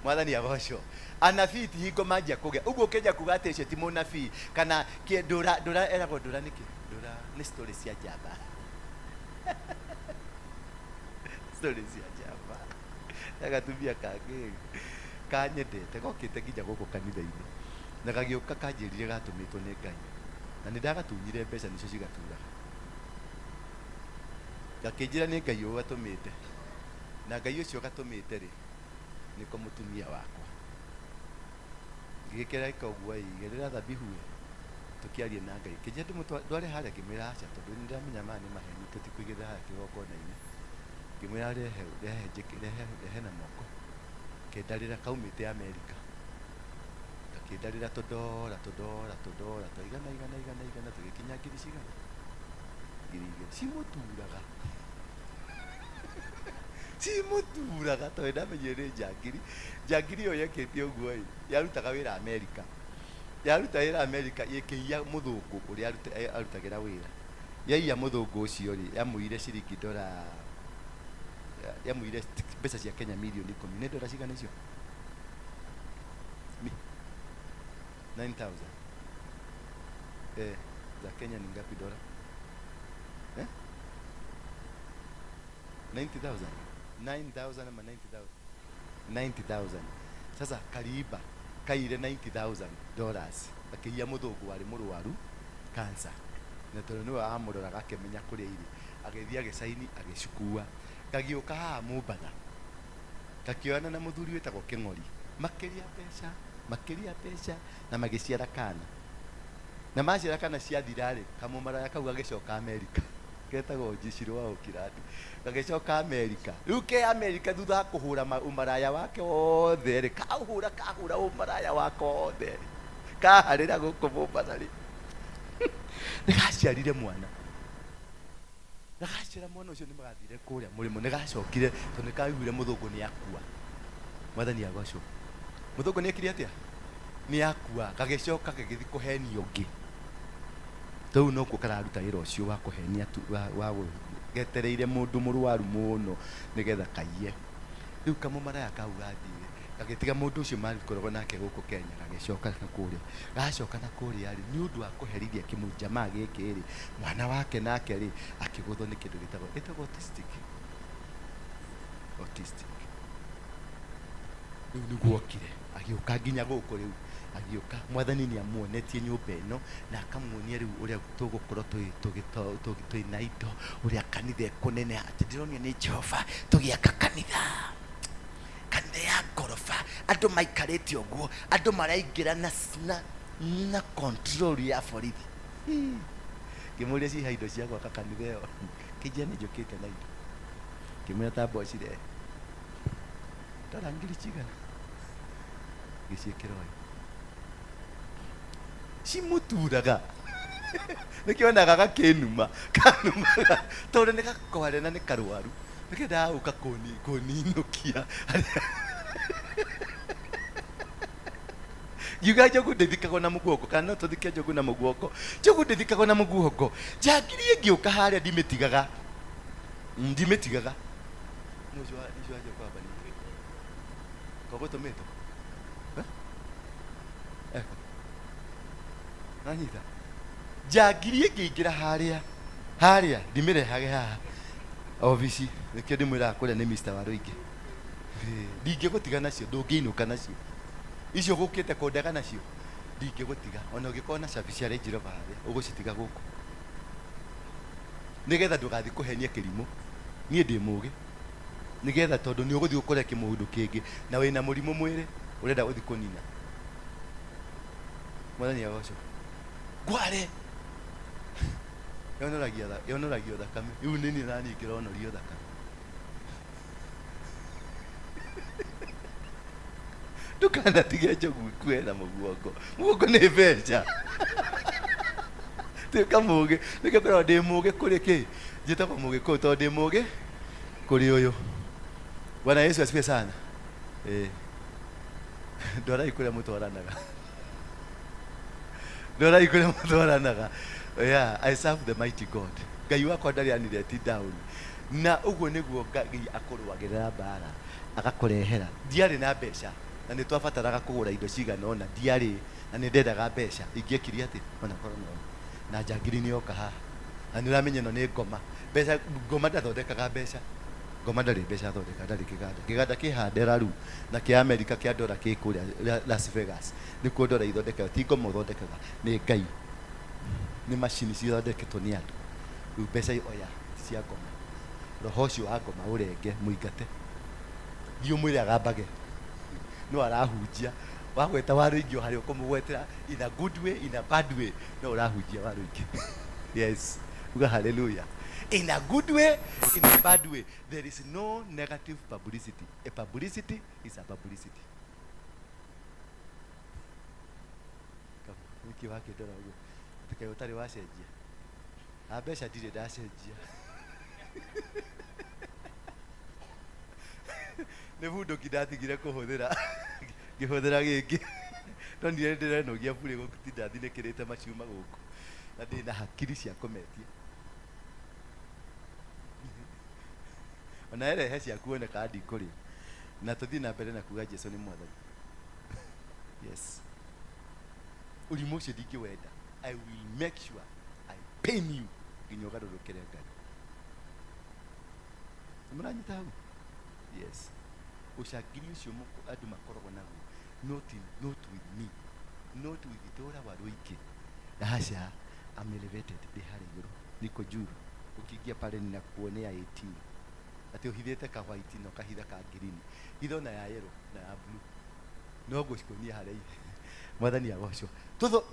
Mwathani agocwo. Anabii ti hingo manjia kũgĩa. Ũguo ũkĩanjia kuga atĩ ũcio ti mũnabii kana kĩ, ndũra ndũra eragwo ndũra nĩkĩ? Ndũra nĩ story cia njamba. Story cia njamba. Na gatumia kangĩ kanyendete gokĩte nginya gũkũ kanitha-inĩ na gagĩũka kanjĩrire gatũmĩtwo nĩ Ngai, na nĩ ndagatunyire mbeca nĩcio cigaturaga. Gakĩnjĩra nĩ Ngai ũgatũmĩte, na Ngai ũcio gatũmĩte rĩ nĩko mũtumia wakwa. Ngĩgĩkĩra ĩka ũguo ĩ, igĩrĩra thabihu ĩ, tũkĩarie na Ngai. Kĩnjĩra ndĩmũtware harĩa, ngĩmwĩra aca, tondũ nĩ ndĩramenya maya nĩ maheni, tũtikũigĩrĩra harĩa kĩgongona-inĩ. Ngĩmwĩra rehe, rehe njĩke, rehe, rehe na moko. Kĩndarĩra kaumĩte Amerika. Gakĩndarĩra tũndora, tũndora, tũndora twa igana, igana, igana, igana, tũgĩkinya ngiri cigana? 2000. Cimũturaga. Cimũturaga tondũ ndamenyire nĩ njangiri. Njangiri ĩyo yekĩte ũguo ĩ, yarutaga wĩra Amerika. Yaruta wĩra Amerika ĩkĩiya mũthũngũ ũrĩa arutagĩra wĩra. Yaiya mũthũngũ ũcio rĩ, yamũire ciringi ndora, yamũire mbeca cia Kenya mirioni 10. Nĩ ndora cigana icio? 9,000. Za Kenya ni ngapi dola? 90,000. 9,000 ama 90,000? 90,000. Sasa kariba kaire 90,000 dollars akĩiya mũthũngũ warĩ mũrwaru cancer, na tondũ nĩwe amũroraga akĩmenya kũrĩa irĩ, agĩthiĩ agĩcaini agĩcukua. Gagĩũka haha Mombatha, gakĩoyana na mũthuri wĩtagwo Kĩng'ori, makĩria mbeca, makĩria mbeca, na magĩciara kana. Na maciara kana ciathira rĩ, kamũmaraya kau gagĩcoka Amerika, ketagwo Njicirũ wa Ũkirandi, gagĩcoka Amerika. Rĩu ke Amerika thutha wa kũhũra ũmaraya wake wothe rĩ, kahũra kahũra ũmaraya wake wothe rĩ, kaharĩra gũkũ Mombatha rĩ, nĩgaciarire mwana. Na gaciara mwana ũcio nĩmagathire kũrĩa mũrĩmo, nĩgacokire tondũ nĩkaiguire mũthũngũ nĩakua. Mwathani agocwo. Mũthũngũ nĩekire atĩa? Nĩakua. Gagĩcoka gagĩthiĩ kũhenia ũngĩ. Rĩu nokuo kararuta wĩra ũcio wa kũhenia wa getereire mũndũ mũrwaru mũno nĩgetha kaiye. Rĩu kamũmaraya kau gathire gagĩtiga mũndũ ũcio makoragwo nake gũkũ Kenya, gagĩcoka na kũrĩa. Gacoka na kũrĩa rĩ, nĩ ũndũ wa kũherithia kĩmũjamaa gĩkĩ rĩ, mwana wake nake rĩ, akĩgũthwo nĩ kĩndũ gĩtagwo, ĩtagwo autistic. Autistic. Rĩu nĩguo okire, agĩũka nginya gũkũ rĩu, agĩũka. Mwathani nĩ amuonetie nyũmba ĩno na akamuonia rĩu ũrĩa tũgũkorwo twĩna indo, ũrĩa kanitha ĩkũneneha, atĩ ndĩronio nĩ Jehova tũgĩaka kanitha. Kanitha ya ngoroba, andũ maikarĩte ũguo, andũ maraingĩra na control ya borithi. Ngĩmũria ciha indo cia gwaka kanitha ĩyo, kĩnjĩra nĩ njũkĩte na indo. Ngĩmwĩra tamba ũcirehe. Ndora ngiri cigana? Ngĩciĩkĩra ũyũ. Cimũturaga. Nĩkĩonaga gakĩnuma, kanumaga tondũ nĩ gakware na nĩ karwaru. Nĩkendaga gũka kũninũkia. Ngiuga njogu ndĩthikagwo na mũguongo, kana no tũthike njogu na mũguongo. Njogu ndĩthikagwo na mũguongo. Njangiri ĩngĩũka harĩa ndimĩtigaga. Ndimĩtigaga. Nũ ũcio ũcio wanjia kwamba nĩ kogũtũmĩtwo. Eh? Eko. Nanyita. Njangiri ĩngĩingĩra harĩa harĩa ndimĩrehage haha obici nĩkĩo ndĩmwĩraga kũrĩa nĩ Mr. Waruingi. Ndingĩgũtiga nacio, ndũngĩinũka nacio. Icio gũkĩte kũndega nacio ndingĩgũtiga ona ũngĩkorwo na cabi cia Range Rover harĩa ũgũcitiga gũkũ nĩgetha ndũgathiĩ kũhenia kĩrimũ. Niĩ ndĩ mũgĩ nĩgetha tondũ nĩ ũgũthiĩ ũkore kĩmũndũ kĩngĩ na wĩna mũrimũ mwĩrĩ ũrenda gũthiĩ kũnina. Mwathani agocwo. Ngware yonoragia yonoragio thakame rĩu nĩ niĩ naniĩ ngĩronorio thakame. Ndũkanatige njogu ikue na mũguongo. Mũguongo nĩ mbeca. Tuĩka mũgĩ. Nĩkĩo ngoragwo ndĩ mũgĩ kũrĩ kĩ? Njĩtagwo mũgĩkũyũ tondũ ndĩ mũgĩ kũrĩ ũyũ. Bwana Yesu asifiwe sana. Eh. Ndwarai kũrĩa mũtwaranaga. Ndwarai kũrĩa mũtwaranaga. Yeah, I serve the mighty God. Ngai wakwa ndarĩ anireti down. Na ũguo nĩguo Ngai akũrũagĩrĩra mbara agakũrehera. Ndiarĩ na mbeca na nĩ twabataraga kũgũra indo cigana ũna, ndiarĩ na nĩ ndendaga mbeca. Ingĩekire atĩa? Ona korwo no na njangiri nĩ yoka haha. Na nĩ ũramenya ĩno nĩ ngoma. Mbeca ngoma ndathondekaga mbeca. Ngoma ndarĩ mbeca athondeka, ndarĩ kĩganda. Kĩganda kĩ Handeraru na kĩa Amerika kĩa ndora kĩ kũrĩa Las Vegas. Nĩkuo ndora ithondekaga, ti ngoma ũthondekaga, nĩ Ngai. Nĩ macini cithondeketwo nĩ andũ. Rĩu mbeca oya ti cia ngoma. Roho ũcio wa ngoma ũrenge mũingate. Thiĩ ũmwĩre agambage. No arahunjia. Wagweta Waruingi o harĩa ũkũmũgwetera in a good way, in a bad way, no ũrahunjia Waruingi. Yes. Uga hallelujah. In a good way, in a bad way. There is no negative publicity. A publicity is a publicity. Nĩkĩ wakĩndora ũguo? Atĩ kaĩ ũtarĩ wacenjia? A mbeca ndirĩ ndacenjia. Nĩ bunduki ndatigire kũhũthĩra ngĩhũthĩra gĩkĩ. Ndonire ndĩrenogia burĩ gũtinda thinĩkĩrĩte macuma gũkũ. Na ndĩna hakiri cia kũmetia. Ona erehe ciaku wone kana ndikũrĩa. Na tũthiĩ na mbere na kuga Jesu nĩ mwathani. Yes. Ũrimũ ũcio ndingĩwenda. I will make sure I pain you nginya ũgarũrũkĩre Ngai. Nĩ mũranyita hau? Yes. Ũcangiri ũcio andũ makoragwo naguo not, in, not with me, not with Dora Waruingi. Aca, I'm elevated, ndĩ harĩa igũrũ, niko juu. Ukiingia pale ninakuonea 18. Atĩ ũhithĩte ka white na ũkahitha ka green. Hitha ona ya yellow na ya blue. No ngũcikuonia harĩa Mwathani agocwo. Tutho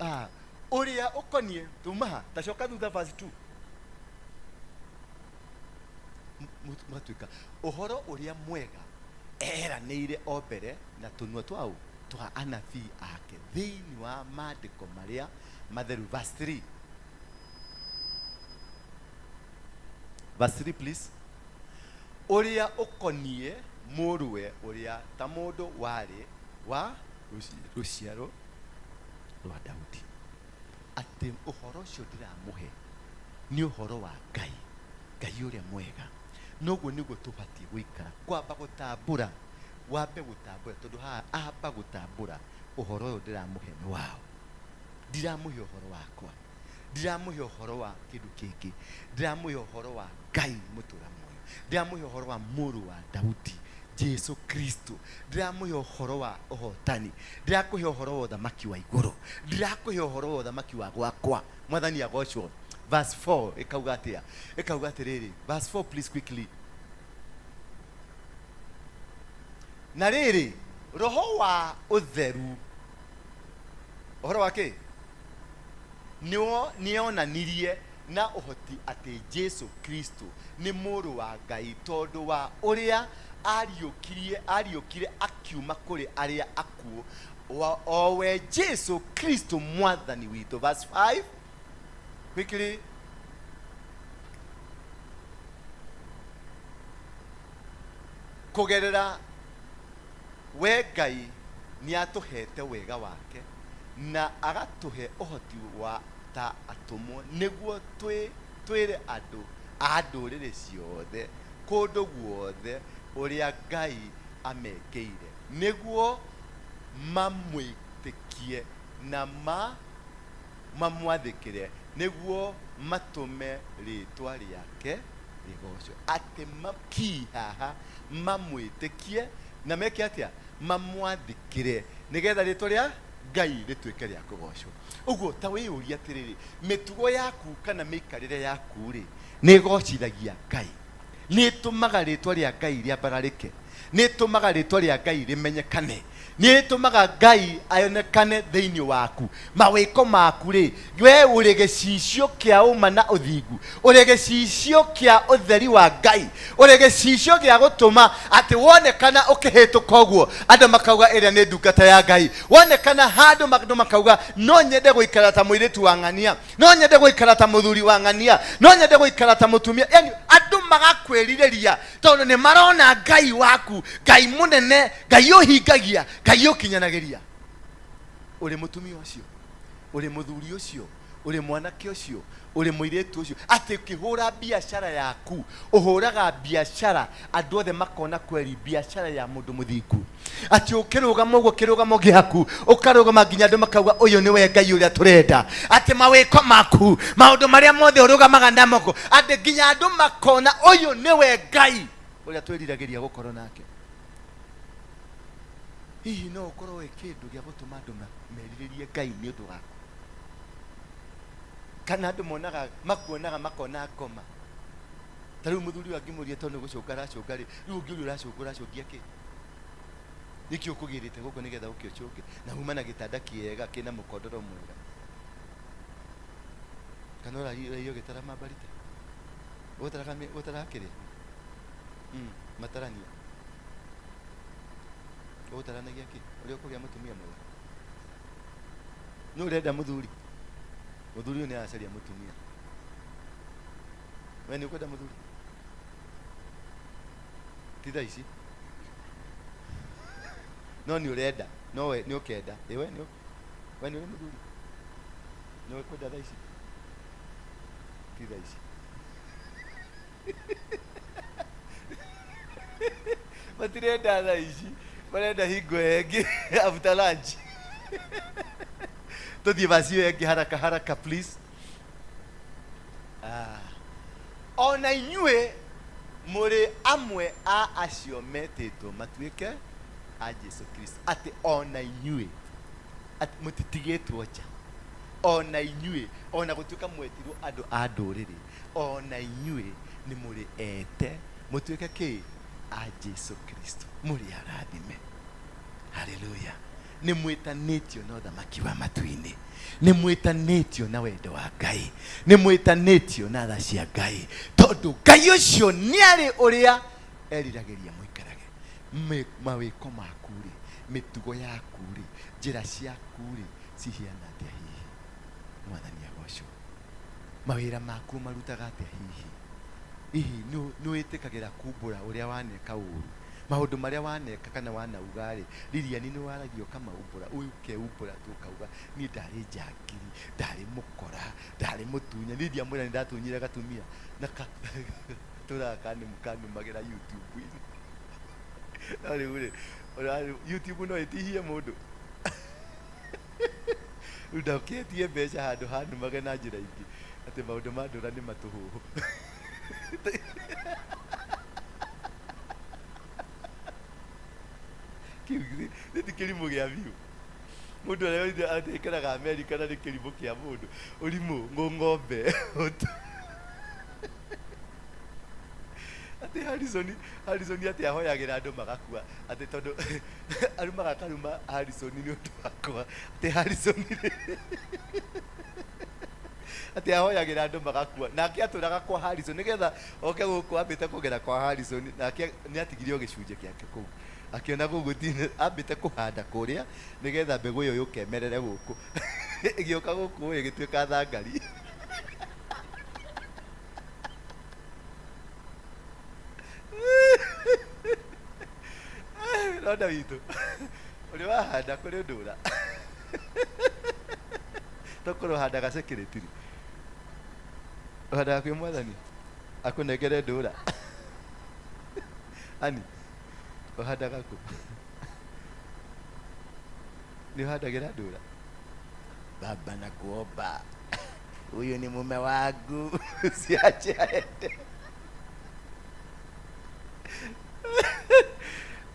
ũrĩa ũkoniĩ tuma ha tacoka thutha verse 2. Mũgatuĩka ũhoro ũrĩa mwega eranĩire o mbere na tũnua twaũ twa anabii ake thĩinĩ wa maandĩko marĩa matheru. Verse 3. Verse 3 please. Ũrĩa ũkoniĩ mũrũwe ũrĩa ta mũndũ warĩ wa rũciaro rwa Daudi. Atĩ ũhoro ũcio ndĩramũhe nĩ ũhoro wa Ngai, Ngai ũrĩa mwega. Noguo nĩguo tũbatiĩ gũikara, kwamba gũtambũra, wambe gũtambũra, tondũ haha amba gũtambũra ũhoro ũyũ ndĩramũhe nĩ wao. Ndiramũhe ũhoro wakwa, ndiramũhe ũhoro wa kĩndũ kĩngĩ, ndĩramũhe ũhoro wa Ngai mũtũra muoyo, ndĩramũhe ũhoro wa mũrũ wa Daudi Jesu Kristo, ndĩramũhe ũhoro wa ũhotani, ndĩrakũhe ũhoro wa ũthamaki wa igũrũ, ndĩrakũhe ũhoro wa ũthamaki wa gwakwa. Mwathani agocwo. Verse 4 ĩkauga atĩa? Ĩkauga atĩrĩrĩ, verse 4 please quickly. Na rĩrĩ, roho wa ũtheru, ũhoro wa kĩ? Nĩonanirie na ũhoti atĩ Jesu Kristo nĩ mũrũ wa Ngai tondũ wa ũrĩa ariũkire akiuma kũrĩ arĩa akuũ, o we Jesu Kristo mwathani witũ. Verse 5 quickly. Kũgerera we Ngai nĩatũhete wega wake na agatũhe ũhoti wa ta atũmwo nĩguo twĩre andũ A ndũrĩrĩ ciothe kũndũ guothe ũrĩa Ngai amekĩire nĩguo mamwĩtĩkie na mamwathĩkĩre nĩguo matũme rĩtwa rĩake rĩgocwo. Atĩ ki haha mamwĩtĩkie na meke atĩa? Mamwathĩkĩre nĩgetha rĩtwa rĩa Ngai rĩtuĩke rĩa kũgocwo. Ũguo ta wĩyũrie atĩrĩrĩ, mĩtugo yaku kana mĩikarĩre yaku rĩ, nĩ ĩgocithagia Ngai, nĩ ĩtũmaga rĩtwa rĩa Ngai rĩambararĩke, nĩ ĩtũmaga rĩtwa rĩa Ngai rĩmenyekane, nĩ ĩtũmaga Ngai aonekane thĩinĩ waku. Mawĩko maku rĩ, we ũrĩ gĩcicio kĩa ũma na ũthingu, ũrĩ gĩcicio kĩa ũtheri wa Ngai, ũrĩ gĩcicio gĩa gũtũma atĩ wonekana ũkĩhĩtũka ũguo andũ makauga ĩrĩa nĩ ndungata ya Ngai. Wonekana handũ andũ makauga no nyende gũikara ta mũirĩtu wa ng'ania, no nyende gũikara ta mũthuri wa ng'ania, no nyende gũikara ta mũtumia. Yani andũ magakwĩrirĩria tondũ nĩ marona Ngai waku, Ngai mũnene, Ngai ũhingagia, Ngai ũkinyanagĩria. Ũrĩ mũtumia ũcio, ũrĩ mũthuri ũcio, ũrĩ mwanake ũcio, ũrĩ mũirĩtu ũcio, atĩ ũkĩhũra biacara yaku, ũhũraga biacara andũ othe makona kweri biacara ya mũndũ mũthingu. Atĩ ũkĩrũgama ũguo kĩrũgamo gĩaku, ũkarũgama nginya andũ makauga ũyũ nĩwe Ngai ũrĩa tũrenda. Atĩ mawĩko maku, maũndũ marĩa mothe ũrũgamaga namo, atĩ nginya andũ makona ũyũ nĩwe Ngai ũrĩa twĩriragĩria gũkorwo nake. Hihi no ũkorwo wĩ kĩndũ gĩa gũtũma andũ merirĩrie Ngai nĩ ũndũ waku? Kana andũ monaga, makuonaga makona ngoma. Ta rĩu mũthuri ũyũ angĩmũria tondũ nĩ gũcũnga aracũnga rĩ, rĩu ũngĩũria ũracũnga ũracũngia kĩ? Nĩkĩ ũkũgĩrĩte gũkũ nĩgetha ũke ũcũnge? Na uma na gĩtanda kĩega kĩna mũkondoro mwega. Kana ũraiyo ũgĩtara mambarita? Ũgũtaraga kĩrĩa? Matarania. Ũgũtaranagia kĩ? Ũrĩa ũkũgĩa mũtumia mwega. Nũ ũrenda mũthuri? Mũthuri ũyũ nĩ aracaria mũtumia. We nĩ ũkwenda mũthuri? Ti thaa ici. No nĩ ũrenda, no we nĩ ũkenda. Ĩ we nĩ we nĩ ũrĩ mũthuri? Nĩ ũkwenda thaa ici? Ti thaa ici. Matirenda thaa ici, marenda hingo ĩngĩ after lunch. Tũthiĩ vaci ĩyo ĩngĩ haraka haraka please. Ona inyuĩ mũrĩ amwe a acio metĩtwo matuĩke a Jesu Kristo. Atĩ ona inyuĩ, atĩ mũtitigĩtwo nja. Ona inyuĩ, ona gũtuĩka mwetirwo andũ a ndũrĩrĩ, ona inyuĩ nĩ mũrĩ ete mũtuĩke kĩ? A Jesu Kristo. Mũrĩ arathime. Haleluya. Nĩ mwĩtanĩtio na ũthamaki wa matu-inĩ, nĩ mwĩtanĩtio na wendo wa Ngai, nĩ mwĩtanĩtio na tha cia Ngai, tondũ Ngai ũcio nĩ arĩ ũrĩa eriragĩria mũikarage. Mawĩko maku rĩ, mĩtugo yaku rĩ, njĩra ciaku rĩ, cihiana atĩa hihi? Mwathani agocwo. Mawĩra maku marutaga atĩa hihi? Hihi nĩ wĩtĩkagĩra kumbũra ũrĩa waneka ũru? Maũndũ marĩa waneka kana wanauga rĩ, Lilian nĩ waragia ũkamaumbũra, ũkeumbũra tu ũkauga niĩ ndarĩ njangiri, ndarĩ mũkora, ndarĩ mũtunya. Niĩ ndiamwĩra nĩ ndatunyire gatumia na tũraga kanumagĩra YouTube-inĩ. No rĩu rĩ, YouTube no ĩtihie mũndũ. Rĩu ndakĩetie mbeca handũ hanumage na njĩra ingĩ, atĩ maũndũ ma ndũra nĩ matũhũhũ. Kĩu nĩ ti kĩrimũ gĩa biũ. Mũndũ ũrĩa oigire atĩ aikaraga Amerika na nĩ kĩrimũ kĩa mũndũ. Ũrimũ, ng'ombe. Atĩ Harrison, Harrison atĩ ahoyagĩra andũ magakua, atĩ tondũ arumaga akaruma Harrison nĩ ũndũ wakwa. Atĩ Harrison rĩ, atĩ ahoyagĩra andũ magakua. Nake atũraga kwa Harrison nĩgetha oke gũkũ ambĩte kũgera kwa Harrison, nake nĩ atigire o gĩcunjĩ gĩake kũu. Akĩona kũu gũtirĩ, ambĩte kũhanda kũrĩa nĩgetha mbegũ ĩyo yũke ĩmerere gũkũ. Ĩgĩũka gũkũ ĩgĩtuĩka thangari. Ronda witũ, ũrĩ wahanda kũrĩ ndũra? Tokorwo ũhandaga secretary. Ũhandaga kwĩ mwathani? Akũnengere ndũra. Ani, ũhandaga kũ? Nĩ ũhandagĩra ndũra? Baba nakuomba, huyu ni mume wangu, usiache aende.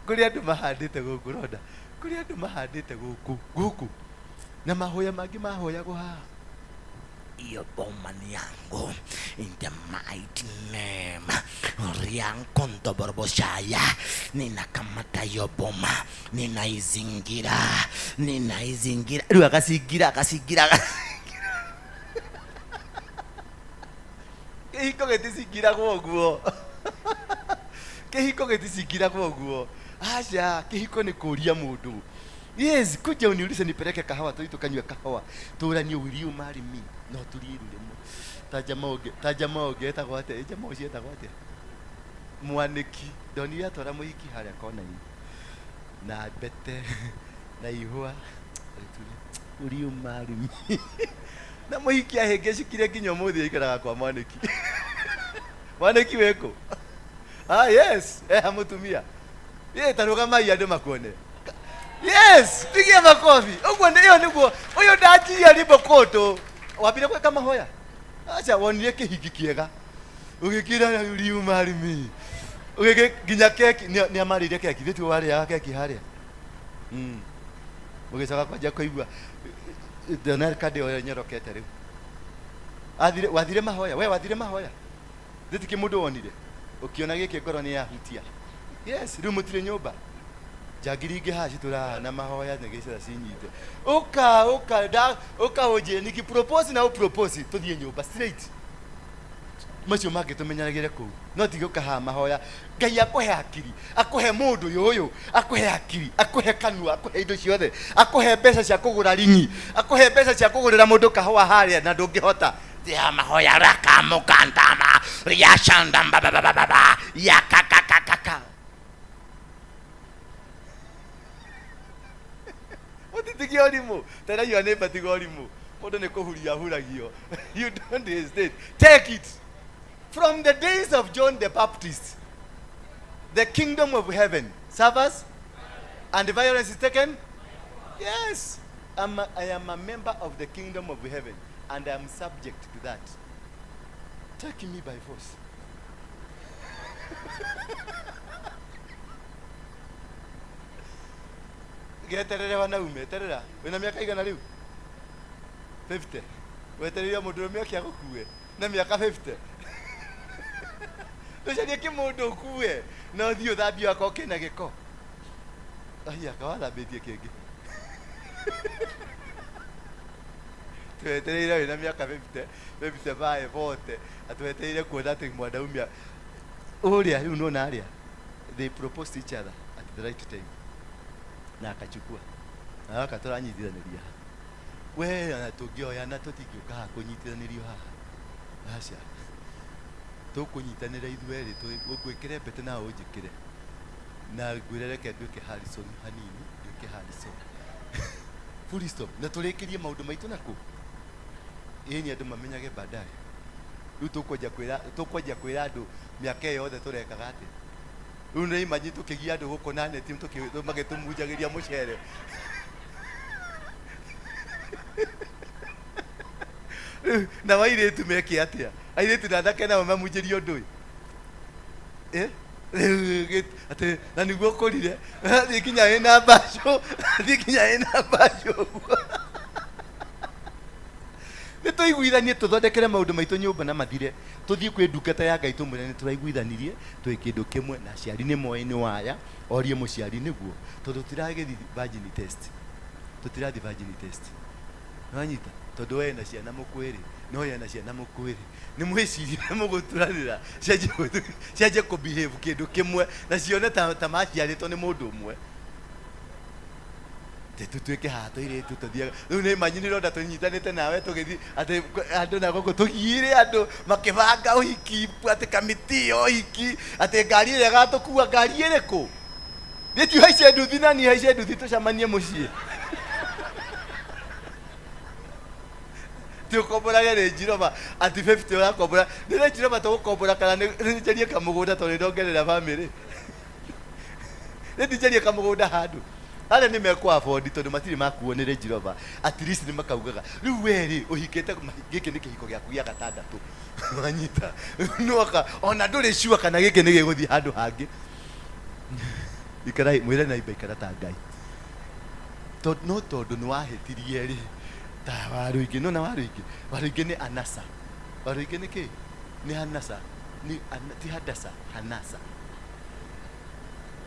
Kũrĩ andũ mahandĩte gũkũ ronda, kũrĩ andũ mahandĩte gũkũ gũkũ na mahoya mangĩ mahoyagwo haha. Hiyo boma ni yangu in the mighty name riankontoborboshaya, ninakamata hiyo boma, ninaizingira, ninaizingira. Rĩu agacingira agacingira agacingira. Kĩhiko gĩticingiragwo ũguo, kĩhiko gĩticingiragwo ũguo. Aca, kĩhiko nĩ kũria mũndũ. Yes, kuja uniulize nipeleke kahawa tu tukanywe kahawa. Tũranie, will you marry me? No turie iru rĩmwe. Ta jamaa ũngĩ, ta jamaa ũngĩ etagwo atĩa? Ĩ jamaa ũcio etagwo atĩa? Mwanĩki. Ndonire atwara mũhiki harĩa kona-inĩ. Na mbete na ihũa. Agĩturia, will you marry me? Na mũhiki ahĩngĩcikire nginya ũmũthĩ aikaraga kwa Mwanĩki. Mwanĩki wĩkũ? Ah, yes, eha mũtumia. Ye, ta rũgamai andũ makuone. Yes, pigia makofi. Ũguo nĩ ĩyo nĩguo ũyũ ndanjirie ribokoto. Wambire gwĩka mahoya? Acha wonire kĩhiki kĩega. Ũgĩkĩra will you marry me? Ũgĩkĩ nginya keki nĩ amarĩire keki, thĩ tiwe warĩaga keki harĩa. Ũgĩcoka kwanjia kũigua ndona kandi ĩyo nyorokete rĩu. Athire wathire mahoya, we wathire mahoya. Thĩ ti kĩmũndũ wonire. Ũkĩona gĩkĩ ngoro nĩ yahutia. Yes, rĩu mũtirĩ nyũmba. Njangiri ingĩ haha citũraha na mahoya nĩgĩcera cinyite. Ũka ũka nda ũka ũnjĩre niki propose na ũpropose tũthiĩ nyũmba straight. Macio mangĩ tũmenyeragĩre kũu. No ti gũka haha mahoya. Ngai akũhe akiri, akũhe mũndũ ũyũ ũyũ, akũhe akiri, akũhe kanua, akũhe indo ciothe, akũhe mbeca cia kũgũra ringi, akũhe mbeca cia kũgũrĩra mũndũ kahũa harĩa na ndũngĩhota. Ya mahoya rakamukandama riashandambabababa yakakakakaka. Mũtitigie ũrimũ. Teragia nĩ mbatiga ũrimũ. Mũndũ nĩ kũhuria ahuragio. You don't hesitate. Take it. From the days of John the Baptist, the kingdom of heaven suffers and violence is taken. Yes. I am a member of the kingdom of heaven and I am subject to that. Take me by force. Geterere wanaume, eterera. Wĩna mĩaka igana rĩu? 50. Wetereire mũndũrũme oke agũkue na mĩaka 50. Ndũcarie kĩmũndũ ũkue na ũthiĩ ũthambie okorwo kĩna gĩko. Ai, aka wathambĩtie kĩngĩ. Twetereire wĩna mĩaka 50, 55, 40, atwetereire kuona atĩ mwanaume ũrĩa rĩu nĩwona arĩa. They proposed each other at the right time. Na akachukua. Na gaka tũranyitithanĩria haha. We ona tũngĩoyana tũtingĩũka haha kũnyitithanĩrio haha. Aca. Tũkũnyitanĩra ithuerĩ, ngwĩkĩre mbete nawe ũnjĩkĩre. Na ngwĩre reke nduĩke Harrison hanini, nduĩke Harrison. Full stop. Na tũrĩkĩrie maũndũ maitũ nakũ? Ĩni andũ mamenyage baadaye. Rĩu tũkwanjia kwĩra andũ mĩaka ĩyo yothe tũrekaga atĩa? Rĩu nĩ imagine tũkĩgia andũ gũkũ na neti magĩtũmunjagĩria mũcere. Rĩu nao airĩtu meke atĩa? Airĩtu na anake nao mamunjĩrie ũndũ ũyũ. Rĩu atĩ na nĩguo ũkũrire, thiĩ nginya wĩna mbacũ, thiĩ nginya wĩna mbacũ ũguo. Nĩ tũiguithanie tũthondekere maũndũ maitũ nyũmba na mathire. Tũthiĩ kwĩ ndungata ya Ngai tũmwĩre nĩ tũraiguithanirie, twĩ kĩndũ kĩmwe na aciari nĩ moĩ nĩ waya, orie mũciari nĩguo. Tondũ tũtiragĩthiĩ virgin test. Tũtirathiĩ virgin test. Nĩwanyita? Tondũ we na ciana mũkwĩrĩ, no ye na ciana mũkwĩrĩ. Nĩ mwĩcirie mũgũturanĩra, cianjie kũ-behave kĩndũ kĩmwe, na cione ta maciarĩtwo nĩ mũndũ ũmwe. Atĩ tũtuĩke haha tũirĩtu tũthiaga. Rĩu nĩ imagine ũronda tũnyitanĩte nawe tũgĩthiĩ, atĩ andũ na gũkũ tũgiire andũ makĩbanga ũhiki, atĩ kamĩtĩ ya ũhiki, atĩ ngari ĩrĩa ĩgatũkua, ngari ĩrĩkũ? Nĩ ti ũhaice nduthi na niĩ haice nduthi tũcemanie mũciĩ. Ti ũkomborage Range Rover ati 50 ũrakombora. Nĩ Range Rover tũgũkombora kana nĩ njarie kamũgũnda tondũ nĩ ndongerera family. Nĩ njarie kamũgũnda handũ. Arĩa nĩ mekũ afford tondũ matirĩ makuo nĩ Range Rover. At least nĩ makaugaga. Rĩu we rĩ ũhikĩte gĩkĩ nĩ kĩhiko gĩaku gĩa gatandatũ. Wanyita. Nĩwoka ona ndũrĩ sure kana gĩkĩ nĩ gĩgũthiĩ handũ hangĩ. Ikarai mwĩre naiba ikara ta Ngai. No tondũ nĩ wahĩtirie rĩ ta Waruingĩ nona Waruingĩ Waruingĩ nĩ anasa Waruingĩ nĩ kĩ nĩ anasa nĩ ti handasa hanasa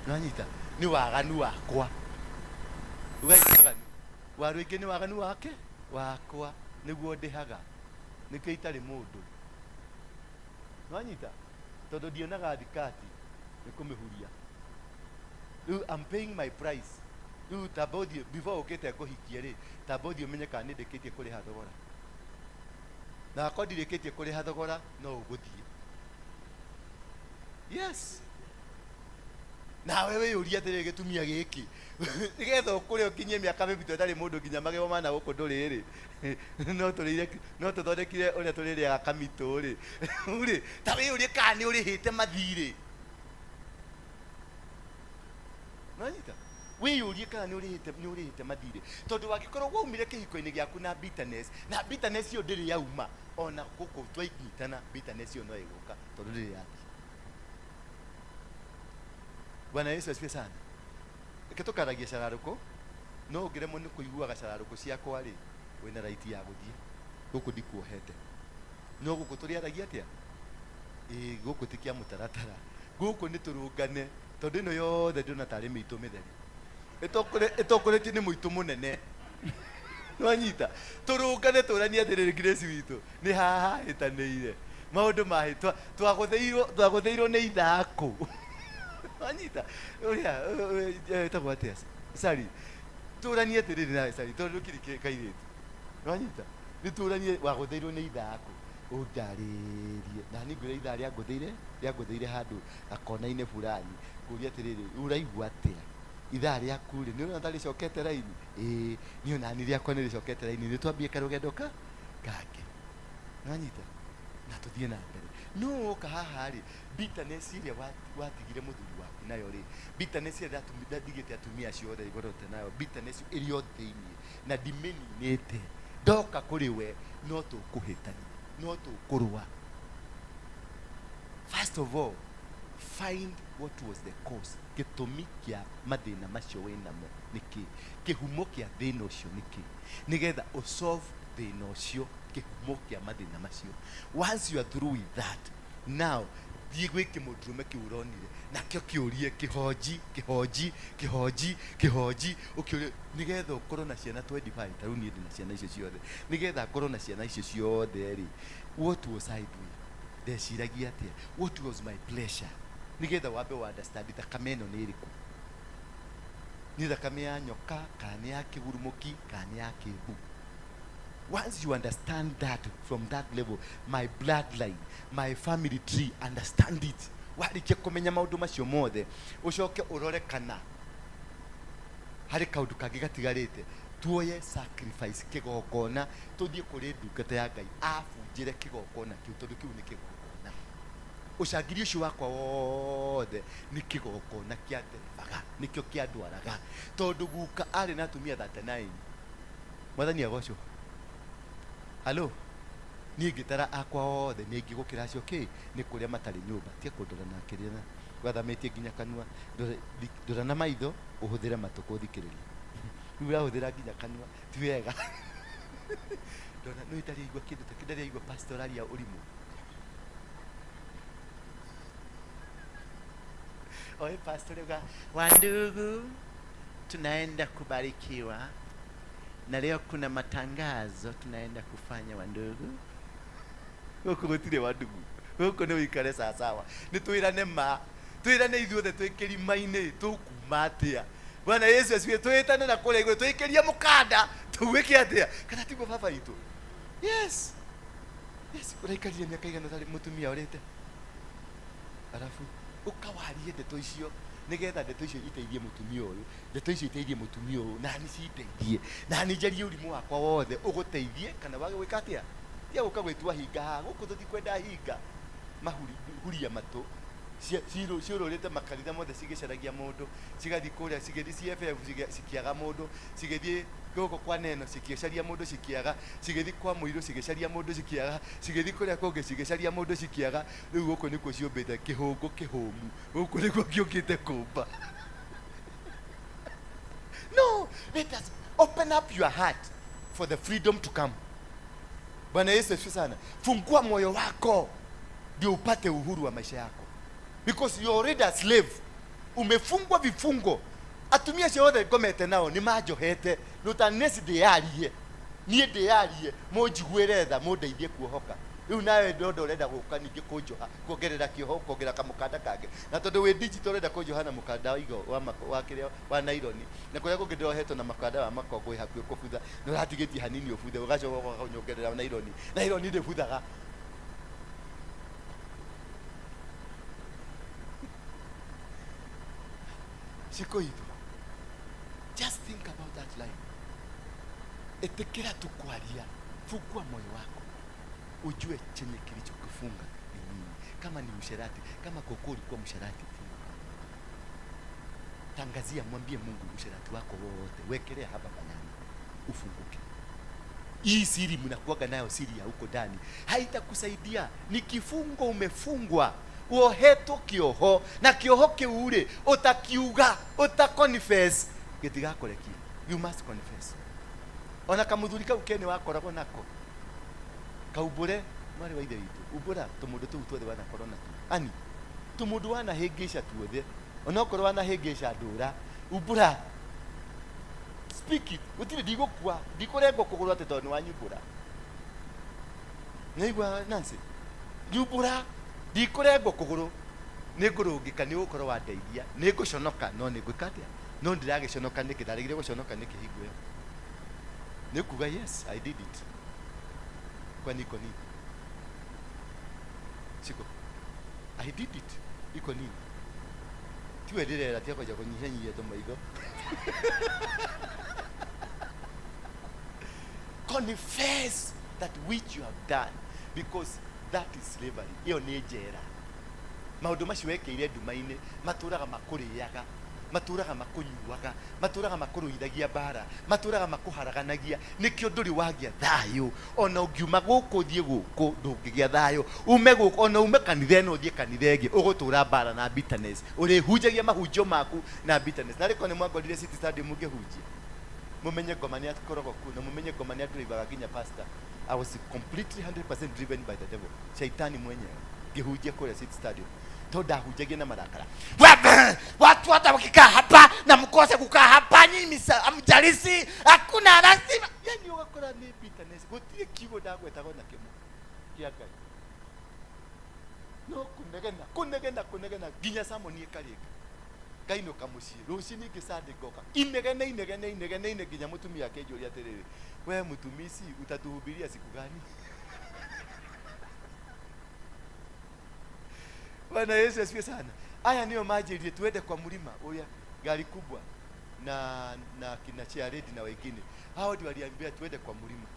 nĩwanyita nĩ waganu wakwa ugai waganu Waruingĩ nĩ waganu wake wakwa nĩguo ndĩhaga nĩkĩo itarĩ mũndũ nĩwanyita tondũ ndionaga thikati nĩ kũmĩhuria rĩu I'm paying my price rĩu tamba ũthiĩ before ũkĩte ngũhikie rĩ tamba ũthiĩ ũmenye kana nĩ ndĩkĩtie kũrĩha thogora na akorwo ndirĩkĩtie kũrĩha thogora no ũgũthiĩ yes nawe wĩyũrie atĩrĩrĩ gĩtumia gĩkĩ nĩgetha ũkũre ũkinyie mĩaka mĩbito ĩtarĩ mũndũ nginya magego mana gũkũ ndũrĩ rĩ no tũrĩire no tũthondekire ũrĩa tũrĩrĩaga kamitũ rĩ rĩ ta wĩyũrie kana nĩ ũrĩhĩte mathirĩ nanyita wĩyũrie kana nĩ ũrĩhĩte nĩ ũrĩhĩte mathirĩ tondũ wangĩkorwo waumire kĩhiko-inĩ gĩaku na bitterness na bitterness ĩyo ndĩrĩ yauma ona gũkũ twainyitana bitterness ĩyo no ĩgũka tondũ ndĩrĩ yathiĩ Bwana Yesu asifiwe sana. Reke tũkaragie cararũkũ no ũngĩremwo nĩ kũiguaga cararũkũ ciakwa rĩ wĩna right ya gũthiĩ gũkũ ndikuohete no gũkũ tũrĩaragia atĩa ĩĩ gũkũ ti kĩa mũtaratara gũkũ nĩ tũrũngane tondũ ĩno yothe ndĩrona tarĩ mĩitũ mĩtheri ĩtongoretio nĩ mũitũ mũnene nwanyita tũrũngane tũranie atĩrĩrĩ Grace witũ nĩ haha hahĩtanĩire maũndũ mahĩ twagũthĩirwo twagũthĩirwo nĩ ithakũ wanyita ũrĩa ĩtagwo atĩa Sari tũranie atĩrĩrĩ nawe Sari tondũ ndũkĩrĩ kairĩtu nwanyita nĩ tũranie wagũthĩirwo nĩ ithakũ ũndarĩrie na niĩ ngwĩra ithaa rĩangũthĩire rĩangũthĩire handũ gakona-inĩ fulani ngũria atĩrĩrĩ ũraigua atĩa ithaa rĩaku rĩ nĩ ũrona ta rĩcokete raini ĩĩ niĩ ona niĩ rĩakwa nĩ rĩcokete raini nĩ twambie karũgendo ka kangĩ nwanyita na tũthiĩ na mbere no woka haha rĩ bitterness ĩrĩa watigire mũthuri waku nayo rĩ bitterness ĩrĩa ndatigĩte atumia acio othe igorote nayo bitterness ĩrĩ o thĩiniĩ na ndimĩninĩte ndoka kũrĩ we no tũkũhĩtania no tũkũrũa first of all find what was the cause gĩtũmi kĩa mathĩna macio wĩnamo nĩkĩ kĩhumo kĩa thĩna ũcio nĩkĩ nĩgetha ũsolve thĩna ũcio kĩhumo kĩa mathĩna macio once you are through with that now thiĩ gwĩ kĩmũndũrũme kĩu ũronire nakĩo kĩũrie kĩhonji kĩhonji kĩhonji kĩhonji ũkĩũrie nĩgetha ũkorwo na ciana 25 ta rĩu niĩ ndĩ na ciana icio ciothe nĩgetha ngorwo na ciana icio ciothe rĩ what was I doing ndeciragia atĩa what was my pleasure nĩgetha wambe wa understand thakame ĩno nĩ ĩrĩkũ nĩ thakame ya nyoka kana nĩ ya kĩgurumũki kana nĩ ya kĩmbu once you understand that from that level my bloodline my family tree understand it warĩkia kũmenya maũndũ macio mothe ũcoke ũrore kana harĩ kaũndũ kangĩ gatigarĩte tuoye sacrifice kĩgongona tũthiĩ kũrĩ ndungata ya Ngai abunjĩre kĩgongona kĩu tondũ kĩu nĩ kĩgongona ũcangiri ũcio wakwa wothe nĩ kĩgongona kĩa nderebaga nĩkĩo kĩandwaraga tondũ guka arĩ na atumia 39 mwathani agocwo halo niĩ ngĩtara akwa othe nĩ aingĩ gũkĩra acio kĩ nĩ kũrĩa matarĩ nyũmba tia kũndora na kĩrĩa na wathamĩtie nginya kanua ndora na maitho ũhũthĩre matũ kũthikĩrĩria rĩu ũrahũthĩra nginya kanua ti wega ndona nĩ ndarĩ aigua kĩndũ ta kĩu ndarĩ aigua pastor aria ũrimũ oe pastor uga Wandugu, tunaenda kubarikiwa na leo kuna matangazo tunaenda kufanya wandugu. Gũkũ gũtirĩ wandugu gũkũ nĩ ũikare sawasawa nĩ twĩrane ma twĩrane ithuothe twĩ kĩrima-inĩ tũkuma atĩa Bwana Yesu asifiwe twĩtane na kũrĩa igũrũ twĩkĩrie mũkanda tũgwĩke atĩa kana tiguo baba itũ yes yes ũraikarire mĩaka igana ũtarĩ mũtumia ũrĩte arabu ũkawarie ndeto icio Nigetha ndeto icio iteithie mutumia uyu, ndeto icio iteithie mutumia uyu, na ni cindeithie, na ni njarie urimu wakwa wothe uguteithie kana wage gwika atia. Tia guka gwitua hinga haha guku tutikwenda hinga. Mahuri huria matu ciururite makanitha mothe cigicaragia mundu, cigathi kuria cigithi CFF cikiaga mundu, cigithi guku kwa neno cikicaria mundu cikiaga, cigithi kwa muiru cigicaria mundu cikiaga, cigithi kuria kungi cigicaria mundu cikiaga. Riu guku nikuo ciumbite kihungu kihumu, guku nikuo kiukite kumba. No, let us open up your heart for the freedom to come. Bwana Yesu asifiwe sana. Fungua moyo wako ndio upate uhuru wa maisha yako, because you are already a slave. Umefungwa vifungo. Atumia acio othe ngomete nao ni manjohete, rutanesi ndiyarie, nie ndiyarie, munjiguire tha, mundeithie kuohoka. Riu nawe ndondo urenda guka ningi kunjoha, kuongerera kioho, kuongerera kamukanda kangi. Na tondu wi digital urenda kunjoha na mukanda wa igo wa kiria wa naironi, na kuria kungi ndirohetwo na makanda wa makongo hakuhi kubutha, na uratigitie hanini ubuthe, ugacoka ukanyongerera naironi. Naironi ndibuthaga. Sikoito. Just think about that line. Etekera tu kwaria, fungua moyo wako. Ujue chenye kilichokufunga ni nini. Kama ni usherati, kama koko ulikuwa msherati, funguka. Tangazia, mwambie Mungu usherati wako wote, wekelea hapa bayana, ufunguke. Hii siri mnakuwaga nayo, siri ya huko ndani, haitakusaidia. Ni kifungo umefungwa. Uohetwo kioho, na kioho kiu ri utakiuga, utaconfess, gitigakurekia. You must confess. Ona kamuthuri kau kene wakoragwo nako, kaumbure mwari wa ithe witu, umbura tumundu tuu tuothe wanakorwo natuo, ani tumundu wanahingica tuothe, onokorwo wanahingica ndura, umbura, speak it. Gutiri ndigukua, ndikurengwo kuguru ati tondu ni wanyumbura. Nĩigua Nancy, nyumbura ndikurengwo kuguru, nĩngũrũngĩka, nĩũgũkorwo wandeithia, nĩngũconoka, no nĩngwĩka atĩa? No ndĩragĩconoka nĩkĩ? Ndaregire gũconoka nĩkĩ hingo ĩyo? Nĩkuga yes, I did it. Kwani iko nini? Siko. I did it. Iko nini? Tiwe ndĩrera tia kwanja kũnyihanyihia tũmaitho. Confess that which you have done, because that is slavery. Iyo nĩ njera. Maũndũ macio wekĩire nduma-inĩ matũraga makũrĩaga, matũraga makũnyuaga, matũraga makũrũithagia mbara, matũraga makũharaganagia. Nĩkĩo ndũrĩ wagĩa thayũ. Ona ũngiuma gũkũ ũthiĩ gũkũ ndũngĩgĩa thayũ. Ume gũkũ, ona ume kanitha ĩno ũthiĩ kanitha ĩngĩ, ũgũtũra mbara na bitterness. Ũrĩhunjagia mahunjio maku na bitterness. Na rĩko nĩ mwangorire City Stadium mũngĩhunjia, mũmenye ngoma nĩ akoragwo kuo, na mũmenye ngoma nĩ adrivaga nginya pastor. I was completely 100% driven by the devil. Shaitani mwenyewe. Ngĩhunjia kũrĩa City Stadium. Tondu ndahunjagia na marakara. Watu hata wakikaa hapa na mkose kukaa hapa, nyinyi hamjalisi, hakuna lazima. Yani ugakora ni bitterness. Gũtirĩ kiugo ndagwetaga ona kĩmwe kĩa Ngai. No kunegena, kunegena, kunegena nginya sermon ĩkarĩka. Ngainũka mũciĩ, rũciũ ningĩ Sunday ngoka. Inegene, inegene, inegene, inegene nginya mũtumia akĩnjũria atĩrĩrĩ, we mũtumisi utatuhubiria siku gani? Bwana Yesu asifiwe sana. Aya niyo manjĩrire tuende kwa mlima uya gari kubwa na kina Chairedi na wengine. Hao ndio waliambia tuende kwa mlima.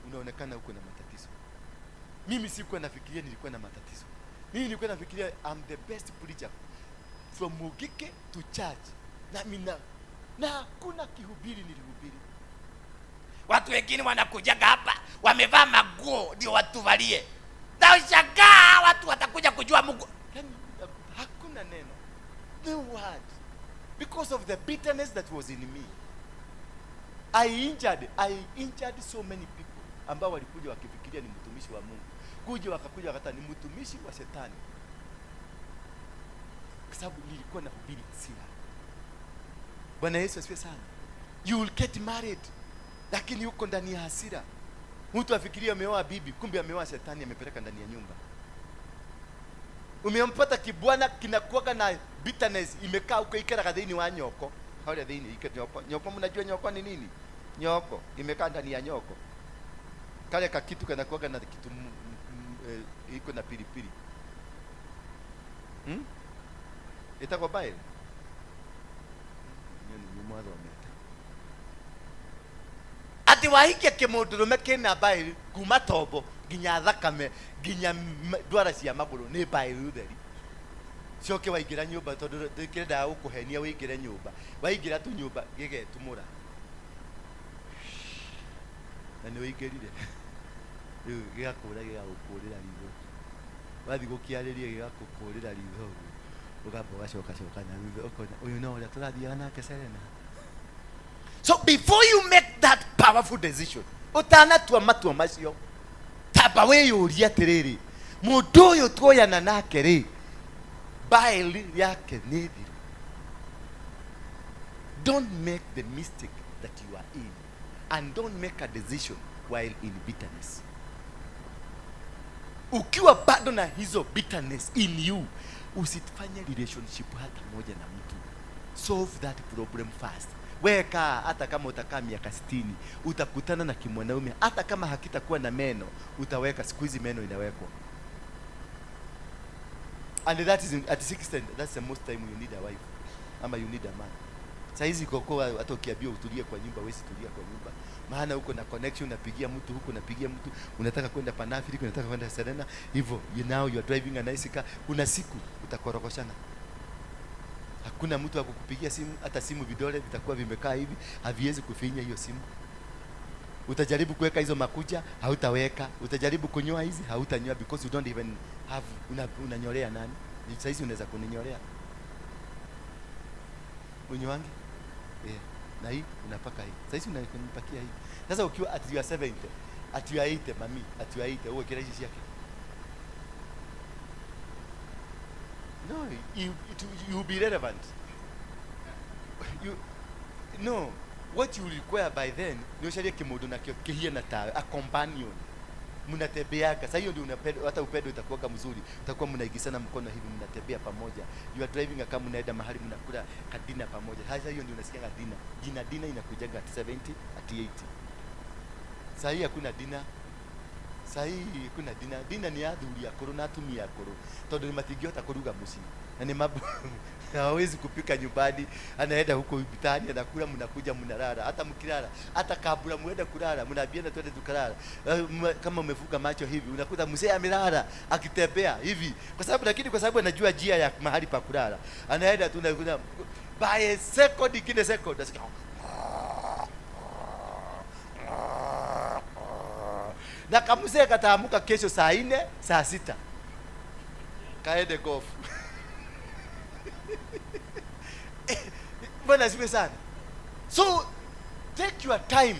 Unaonekana uko na matatizo. Mimi sikuwa nafikiria nilikuwa na matatizo. Mimi nilikuwa nafikiria I'm the best preacher from Mugike to church. Na mina na hakuna kihubiri nilihubiri. Watu wengine wanakujaga hapa wamevaa maguo ndio watuvalie. Na ushangaa watu watakuja kujua Mungu. Yani, hakuna neno. No word. Because of the bitterness that was in me. I injured so many people ambao walikuja wakifikiria ni mtumishi wa Mungu. Kuja wakakuja wakata ni mtumishi wa shetani. Kwa sababu nilikuwa nahubiri hasira. Bwana Yesu asifiwe sana. You will get married, lakini uko ndani ya hasira. Mtu afikiria ameoa bibi, kumbe ameoa shetani, amepeleka ndani ya nyumba. Umempata kibwana kinakuwaga na bitterness, imekaa huko ikaraga thĩinĩ wa nyoko. Haria thĩinĩ ike nyoko. Nyoko, mnajua nyoko ni nini? Nyoko imekaa ndani ya nyoko. Kale kakitu kanakuwaga na kitu iko na pilipili. Itakuwa bile. mathomete. Ati wahikia kĩmũndũrũme kĩna mbaĩ kuma tombo nginya thakame nginya ndwara cia magũrũ nĩ mbaĩ theri. Coke waingĩra nyũmba tondũ ndĩkĩrendaga gũkũhenia wĩingĩre nyũmba. Waingĩra tu nyũmba gĩgetumũra. Na nĩ wĩingĩrire. Rĩu gĩgakũra gĩgagũkũrĩra ritho. Wathiĩ gũkĩarĩria gĩgakũkũrĩra ritho ũguo. Ũgamba ũgacoka coka na thutha ũkona ũyũ no ũrĩa tũrathiaga nake Serena. So before you make that powerful decision, ũtanatua matua macio, tamba wĩyũrie atĩrĩrĩ, mũndũ ũyũ tuoyana nake rĩ, bile yake nĩ thiru. Don't make the mistake that you are in, and don't make a decision while in bitterness. Ukiwa bado na hizo bitterness in you, usifanye relationship hata moja na mtu. Solve that problem first. Weka hata kama utakaa miaka 60, utakutana na kimwanaume hata kama hakitakuwa na meno, utaweka. Siku hizi meno inawekwa. And that is at 60, that's the most time you need a wife ama you need a man. Saa hizi kwa hata ukiambiwa utulie kwa nyumba, wewe tulia kwa nyumba. Maana huko na connection, unapigia mtu huko, unapigia mtu, unataka kwenda Panafric, unataka kwenda Serena, hivyo you now you are driving a nice car. Kuna siku utakorogoshana. Hakuna mtu wa kukupigia simu, hata simu vidole vitakuwa vimekaa hivi, haviwezi kufinya hiyo simu. Utajaribu kuweka hizo makucha, hautaweka. Utajaribu kunyoa hizi, hautanyoa because you don't even have, unanyolea nani? Saa hizi unaweza kuninyorea. Unyoange? Yeah. Na hii unapaka hii. Saa hizi unanipakia hii. Sasa ukiwa at your 70, at your 80, mami, at your 80, uwe kila hizi yake. No, you will be relevant. No, what you require by then, ni usharie kimundu nakio kihiana tawe, a companion. Mnatembeaga. Sasa hiyo ndio unapenda, hata upendo utakuwa mzuri. Utakuwa mnaigisana mkono hivi, mnatembea pamoja. You are driving a car, mnaenda mahali mnakula kadina pamoja. Sasa hiyo ndio unasikia dina. Jina dina inakujaga at 70, at 80. Sasa hii hakuna dina. Sasa hii hakuna dina. Dina ni athuri akuru na atumia akuru. Tondu ni matingĩhota kũruga mũciĩ. Na ni mabu hawezi kupika nyumbani, anaenda huko mtaani anakula, mnakuja mnalala. Hata mkilala, hata kabla muende kulala, mnaambiana twende tukalala. Kama umefunga macho hivi, unakuta mzee amelala akitembea hivi. Kwa sababu lakini kwa sababu anajua njia ya mahali pa kulala. Anaenda tu na by second kile second asikia na kamzee kataamuka kesho saa 4, saa 6. Kaende golf. Bwana asifiwe sana. So take your time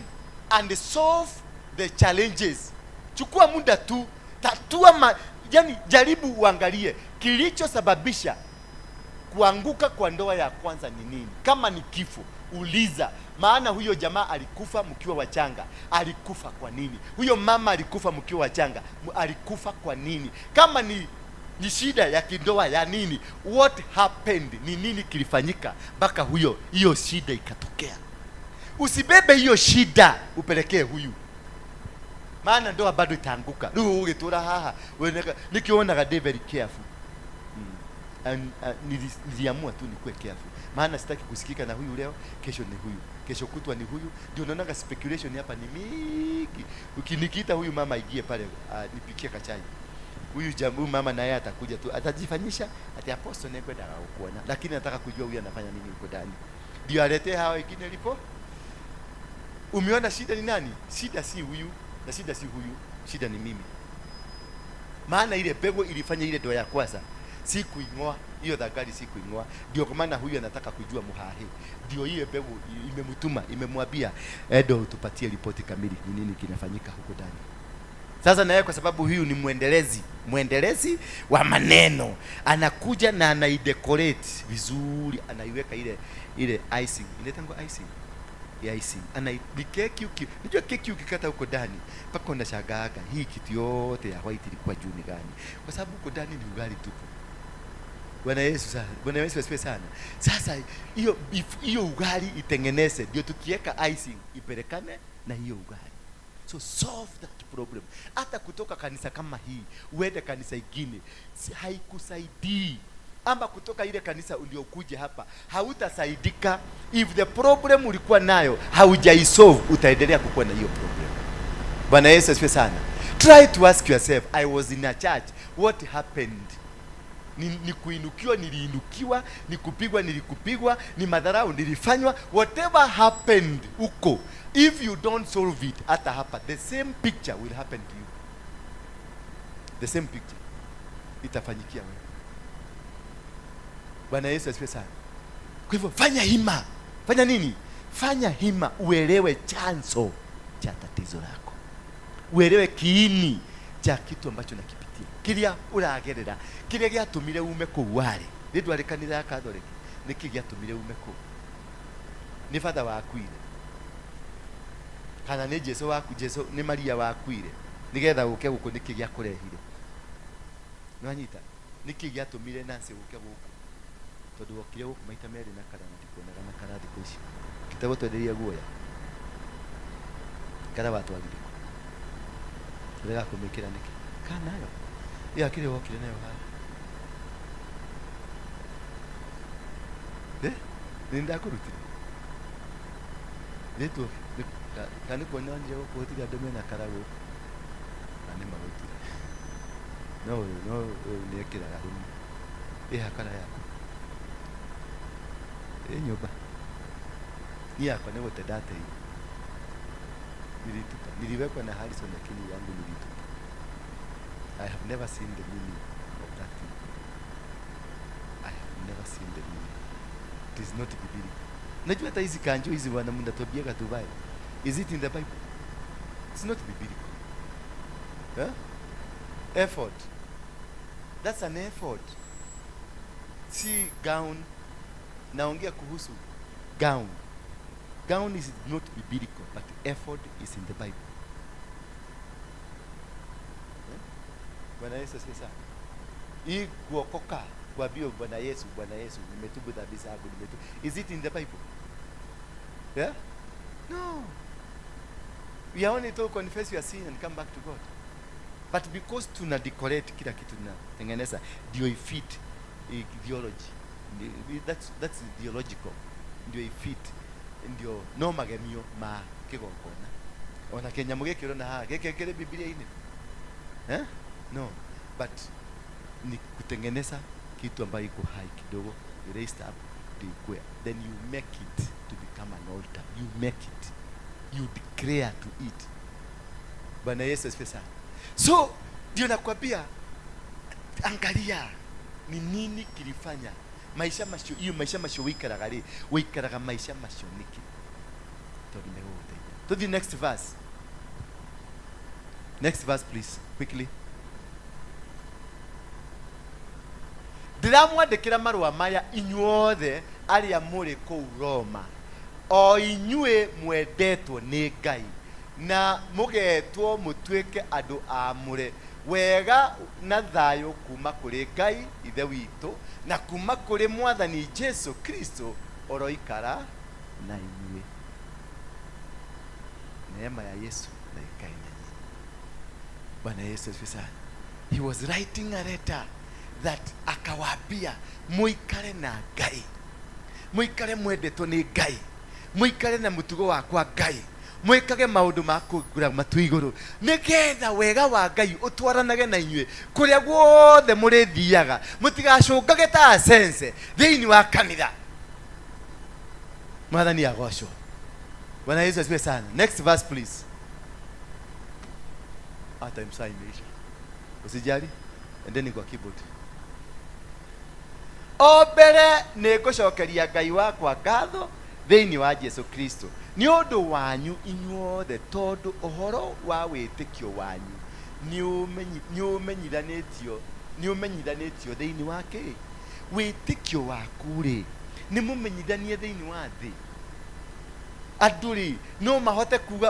and solve the challenges. Chukua muda tu, tatua yani jaribu uangalie kilichosababisha kuanguka kwa ndoa ya kwanza ni nini. Kama ni kifo, uliza. Maana huyo jamaa alikufa mkiwa wachanga, alikufa kwa nini? Huyo mama alikufa mkiwa wachanga, alikufa kwa nini? Kama ni shida ya kindoa ya nini? What happened? Ni nini kilifanyika mpaka huyo hiyo shida ikatokea? Usibebe hiyo shida upelekee huyu. Maana ndoa bado itaanguka. Rĩu ũgĩtũra haha, nikionaga dey very careful. And niliamua tu nikuwe careful. Maana sitaki kusikika na huyu leo, kesho ni huyu, kesho kutwa ni huyu. Ndio naonaga speculation hapa ni mingi. Ukinikiita huyu mama ingie pale nipikie kachai. Huyu jamu mama naye atakuja tu, atajifanyisha ati apostle nekwenda kuona, lakini nataka kujua huyu anafanya nini huko ndani. Ndio aletee hawa wengine lipo. Umeona shida ni nani? Shida si huyu na shida si huyu, shida ni mimi. Maana ile pego ilifanya ile ndoa ya kwanza si kuingoa, hiyo dhagari si kuingoa. Ndio kwa maana huyu anataka kujua muhahe. Ndio ile pego imemtuma, imemwambia Edo tupatie ripoti kamili ni nini kinafanyika huko ndani. Sasa na yeye kwa sababu huyu ni mwendelezi wa maneno, anakuja na anaidecorate vizuri, anaiweka ile icing. Inaitwa icing. Ya icing. Ana ni keki uki. Unajua keki ukikata huko ndani mpaka unashangaaga hii kitu yote ya white ilikuwa juu ni gani? Kwa sababu huko ndani ni ugali tupu. Bwana Yesu sana. Bwana Yesu asifiwe sana. Sasa hiyo ugali itengeneze ndio tukiweka icing ipelekane na hiyo ugali. So solve that problem. Hata kutoka kanisa kama hii uende kanisa ingine haikusaidii. ama kutoka ile kanisa uliokuja hapa, hautasaidika. If the problem ulikuwa nayo haujaisolve, utaendelea kukuwa na hiyo problem. Bwana Yesu asifiwe sana. Try to ask yourself, I was in a church, what happened? Ni kuinukiwa niliinukiwa, ni kupigwa nilikupigwa, ni madharau nilifanywa, whatever happened huko, if you don't solve it, hata hapa the same picture will happen to you. The same picture itafanyikia wewe. Bwana Yesu asifiwe sana. Kwa hivyo fanya hima. Fanya nini? Fanya hima uelewe chanzo cha tatizo lako. Uelewe kiini cha kitu ambacho nakipitia. Kiria uragerera, kiria giatumire ume kuu wari. Ni ndwari kanitha ya Catholic, niki giatumire ume kuu? Ni father wakuire. Kana ni Jesu waku, Jesu ni Maria wakuire. Nigetha uke guku niki giakurehire. Nwanyita, niki giatumire Nancy uke guku? Tondu wokire guku maita meri na kara na ndikuonaga na kara thikũ ici. Kite gũtwenderia guoya. Kara watwarire kũ? Ũrega kũmĩkĩra nĩkĩ? Kana nayo? Ĩyo akĩrĩ wokire nayo haha. Eh? Nĩ ndakũrutire? Nĩtũ, kana nĩ kuona onire gũkũ gũtirĩ andũ mena kara gũkũ? Na nĩ magũtire. No ũyũ, no ũyũ nĩekĩraga rĩmwe. Ĩha kara yaku. Ĩ nyũmba. Niĩ yakwa nĩ gũte ndateire. Nilitupa. Niliwekwa na Harrison lakini yangu nilitupa. I have never seen the meaning of that thing. I have never seen the meaning. It is not biblical. Najua hata hizi kanjo hizi wana mnatuambiaga tuvae. Is it in the Bible? It's not biblical. Huh? Effort. That's an effort. Si gown. Naongea kuhusu gown. Gown is not biblical, but effort is in the Bible. Bwana Yesu asifiwe sana. Hii kuokoka kuambia Bwana Yesu, Bwana Yesu, nimetubu dhambi zangu, nimetubu. Is it in the Bible? Yeah? No. We are only told confess your sin and come back to God. But because tuna decorate kila kitu tunatengeneza ndio ifit theology. That's theological. Ndio ifit ndio no magemio ma kigongona. Ona kinyamu giki urona haha giki kiri Biblia-inĩ. Eh? No, but ni kutengeneza kitu ambayo iko high kidogo, you raise up the square, then you make it to become an altar. You make it, you declare to it. Bwana Yesu asifiwe sana. So ndio nakwambia, angalia ni nini kilifanya maisha macio, iyo maisha macio wikaraga ri, wikaraga maisha macio niki? Tondu nĩgũgũteithia. To the next verse. Next verse please, quickly. Ndiramwandĩkĩra marũa maya inyuothe arĩa mũrĩ kũu Roma, o inyuĩ mwendetwo nĩ Ngai na mũgetwo mũtuĩke andũ aamũre, wega na thayũ kuma kũrĩ Ngai Ithe witũ na kuma kũrĩ Mwathani Jesu Kristo oroikara na inyuĩ. Neema ya Yesu na ikae na nyinyi. Bwana Yesu asifiwe sana. He was writing a letter that akawaambia muikare na Ngai, muikare mwendetwo nĩ Ngai, muikare na mutugo wakwa Ngai, mwikage maundu ma kũgura matu igũrũ, nĩgetha wega wa Ngai ũtwaranage na inyuĩ kũrĩa guothe mũrĩthiaga, mũtigacũngage ta asense thĩinĩ wa kanitha. Mwathani agocwo. Bwana Yesu asifiwe sana. Next verse please. Hata msaa imeisha. Usijali, endeni kwa keyboard. O mbere nĩngũcokeria Ngai wakwa ngatho thĩinĩ wa Jesu Kristo nĩ ũndũ wanyu inyuothe, tondũ ũhoro wa wĩtĩkio wanyu nĩ ũmenyithanĩtio thĩinĩ wa kĩ? Wĩtĩkio waku rĩ nĩ mũmenyithanie thĩinĩ wa thĩ. Andũ rĩ no mahote kuga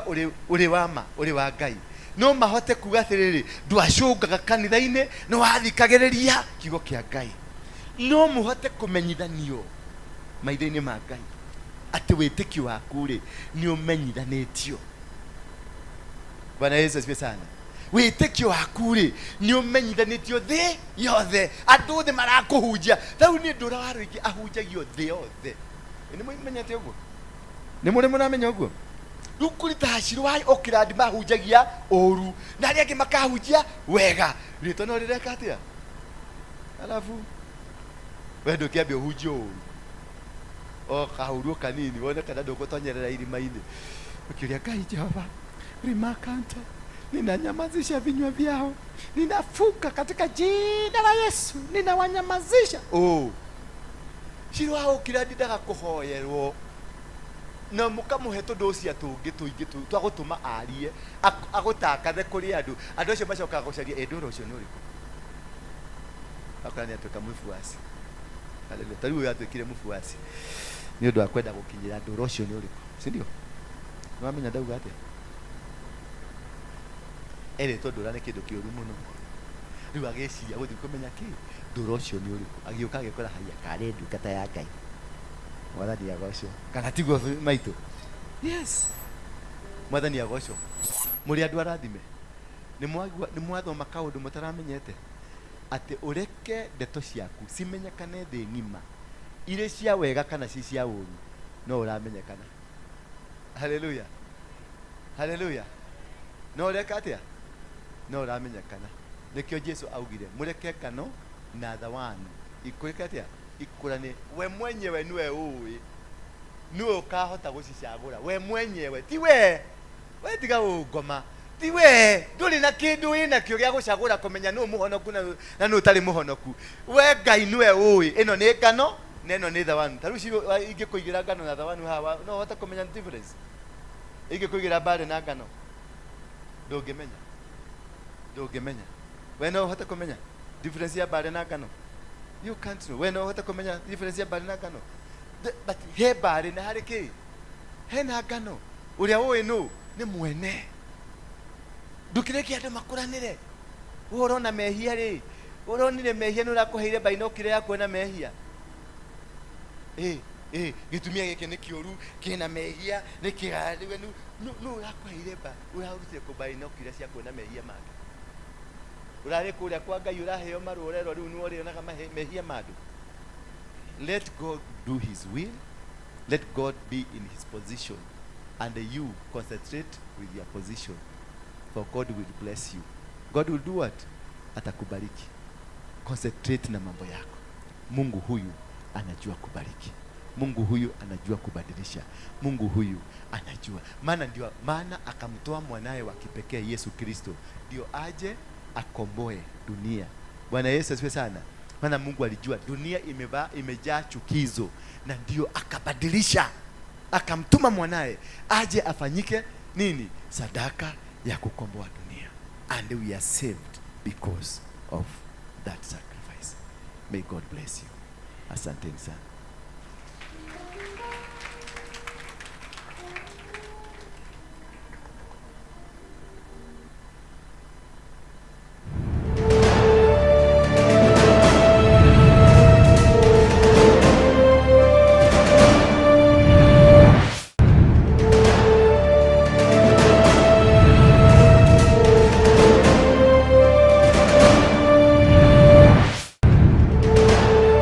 ũrĩ wa ma, ũrĩ wa Ngai. No mahote kuga atĩrĩrĩ, ndwacũngaga kanitha-inĩ, nĩ wathikagĩrĩria kiugo kĩa Ngai. No mũhote kũmenyithanio maitho-inĩ ma Ngai atĩ wĩtĩkio waku rĩ nĩ ũmenyithanĩtio. Bwana Yesu asifiwe sana. Wĩtĩkio waku rĩ nĩ ũmenyithanĩtio thĩ yothe, andũ othe marakũhunjia. Rĩu niĩ ndũra wa rũingĩ ahunjagio thĩ yothe. Nĩ mũmenyete ũguo? Nĩ mũrĩ mũramenya ũguo? Rĩu kũrĩ ta Shiro wa Oakland mahunjagia ũru na arĩa angĩ makahunjia wega. Rĩtwa no rĩreka atĩa? Alafu we ndũkĩambe ũhunjie ũru, o kahũruo kanini wone kana ndũgũtonyerera irima-inĩ. Ũkĩũria Ngai Jehova rimakante, ninanyamazisha vinywa vyao, ninafuka katika jina la Yesu, ninawanyamazisha. Oh, Shiro wa Oakland ndaga kũhoyerwo na mũkamũhe tũndũ tũngĩ tũingĩ twa gũtũma arie agũtakathe kũrĩ andũ. Andũ acio macokaga gũcaria ĩ ndũra ũcio nĩ ũrĩkũ, akora nĩ atuĩka mũbuasi. Haleluya. Ta rĩu ũyũ atuĩkire mũbuasi nĩ ũndũ wa kwenda gũkinyĩra ndũra ũcio nĩ ũrĩkũ, si ndio? Nĩ wamenya ndauga atĩa? Erĩtwo ndũra nĩ kĩndũ kĩũru mũno. Rĩu agĩciria gũthiĩ kũmenya kĩ ndũra ũcio nĩ ũrĩkũ, agĩũka agĩkora haiya karĩ ndungata ya Ngai. Mwathani agocwo. Kana tiguo maitũ? Yes, Mwathani agocwo. Mũrĩ andũ arathime. Nĩ mwathoma kaũndũ mũtaramenyete atĩ ũreke ndeto ciaku cimenyekane thĩ ng'ima, irĩ cia wega kana ci cia ũru, no ũramenyekana. Haleluya, haleluya. No ũreka atĩa? No ũramenyekana. Nĩkĩo Jesu augire mũreke ngano na thawani ikũrĩke atĩa? Ikũrane. We mwenyewe nĩwe ũĩ, nĩwe ũkahota gũcicagũra we mwenyewe, ti we. We tiga ũngoma, ti we. Ndũrĩ na kĩndũ wĩnakĩo gĩa gũcagũra kũmenya nũ mũhonoku na nũ ũtarĩ mũhonoku. We Ngai nĩwe ũĩ ĩno nĩ ngano na ĩno nĩ thawani. Ta rĩu ingĩkũigĩra ngano na thawani haha, no ũhote kũmenya difference? Ingĩkũigĩra mbare na ngano, ndũngĩmenya, ndũngĩmenya. We no ũhote kũmenya difference ya mbare na ngano? You can't know. We no ũhote kũmenya difference ya mbare na ngano? But he mbare na harĩ kĩ? Hena ngano. Ũrĩa ũĩ nũ? Nĩ mwene. Ndũkĩreke andũ makũranĩre. We ũrona mehia rĩ, ũronire mehia nĩ ũrakũheire bainokire ya kuona mehia. Gĩtumia gĩkĩ nĩ kĩũru, kĩna mehia, nĩ kĩgarĩwe, nũ ũrakũheire ba, ũrarutire kũ bainokire cia kuona mehia make? Ũrarĩ kũrĩa kwa Ngai ũraheo marũa ũrerwo rĩu nĩwe ũrĩonaga mehia ma andũ. Let God do his will. Let God be in his position. And you concentrate with your position. For God will bless you. God will do what? Atakubariki. Concentrate na mambo yako. Mungu huyu anajua kubariki. Mungu huyu anajua kubadilisha. Mungu huyu anajua. Maana ndio maana akamtoa mwanae wa kipekee Yesu Kristo ndio aje akomboe dunia. Bwana Yesu asifiwe sana. Maana Mungu alijua dunia imejaa chukizo, na ndio akabadilisha, akamtuma mwanae aje afanyike nini? Sadaka ya kukomboa dunia. And we are saved because of that sacrifice. May God bless you. Asanteni sana.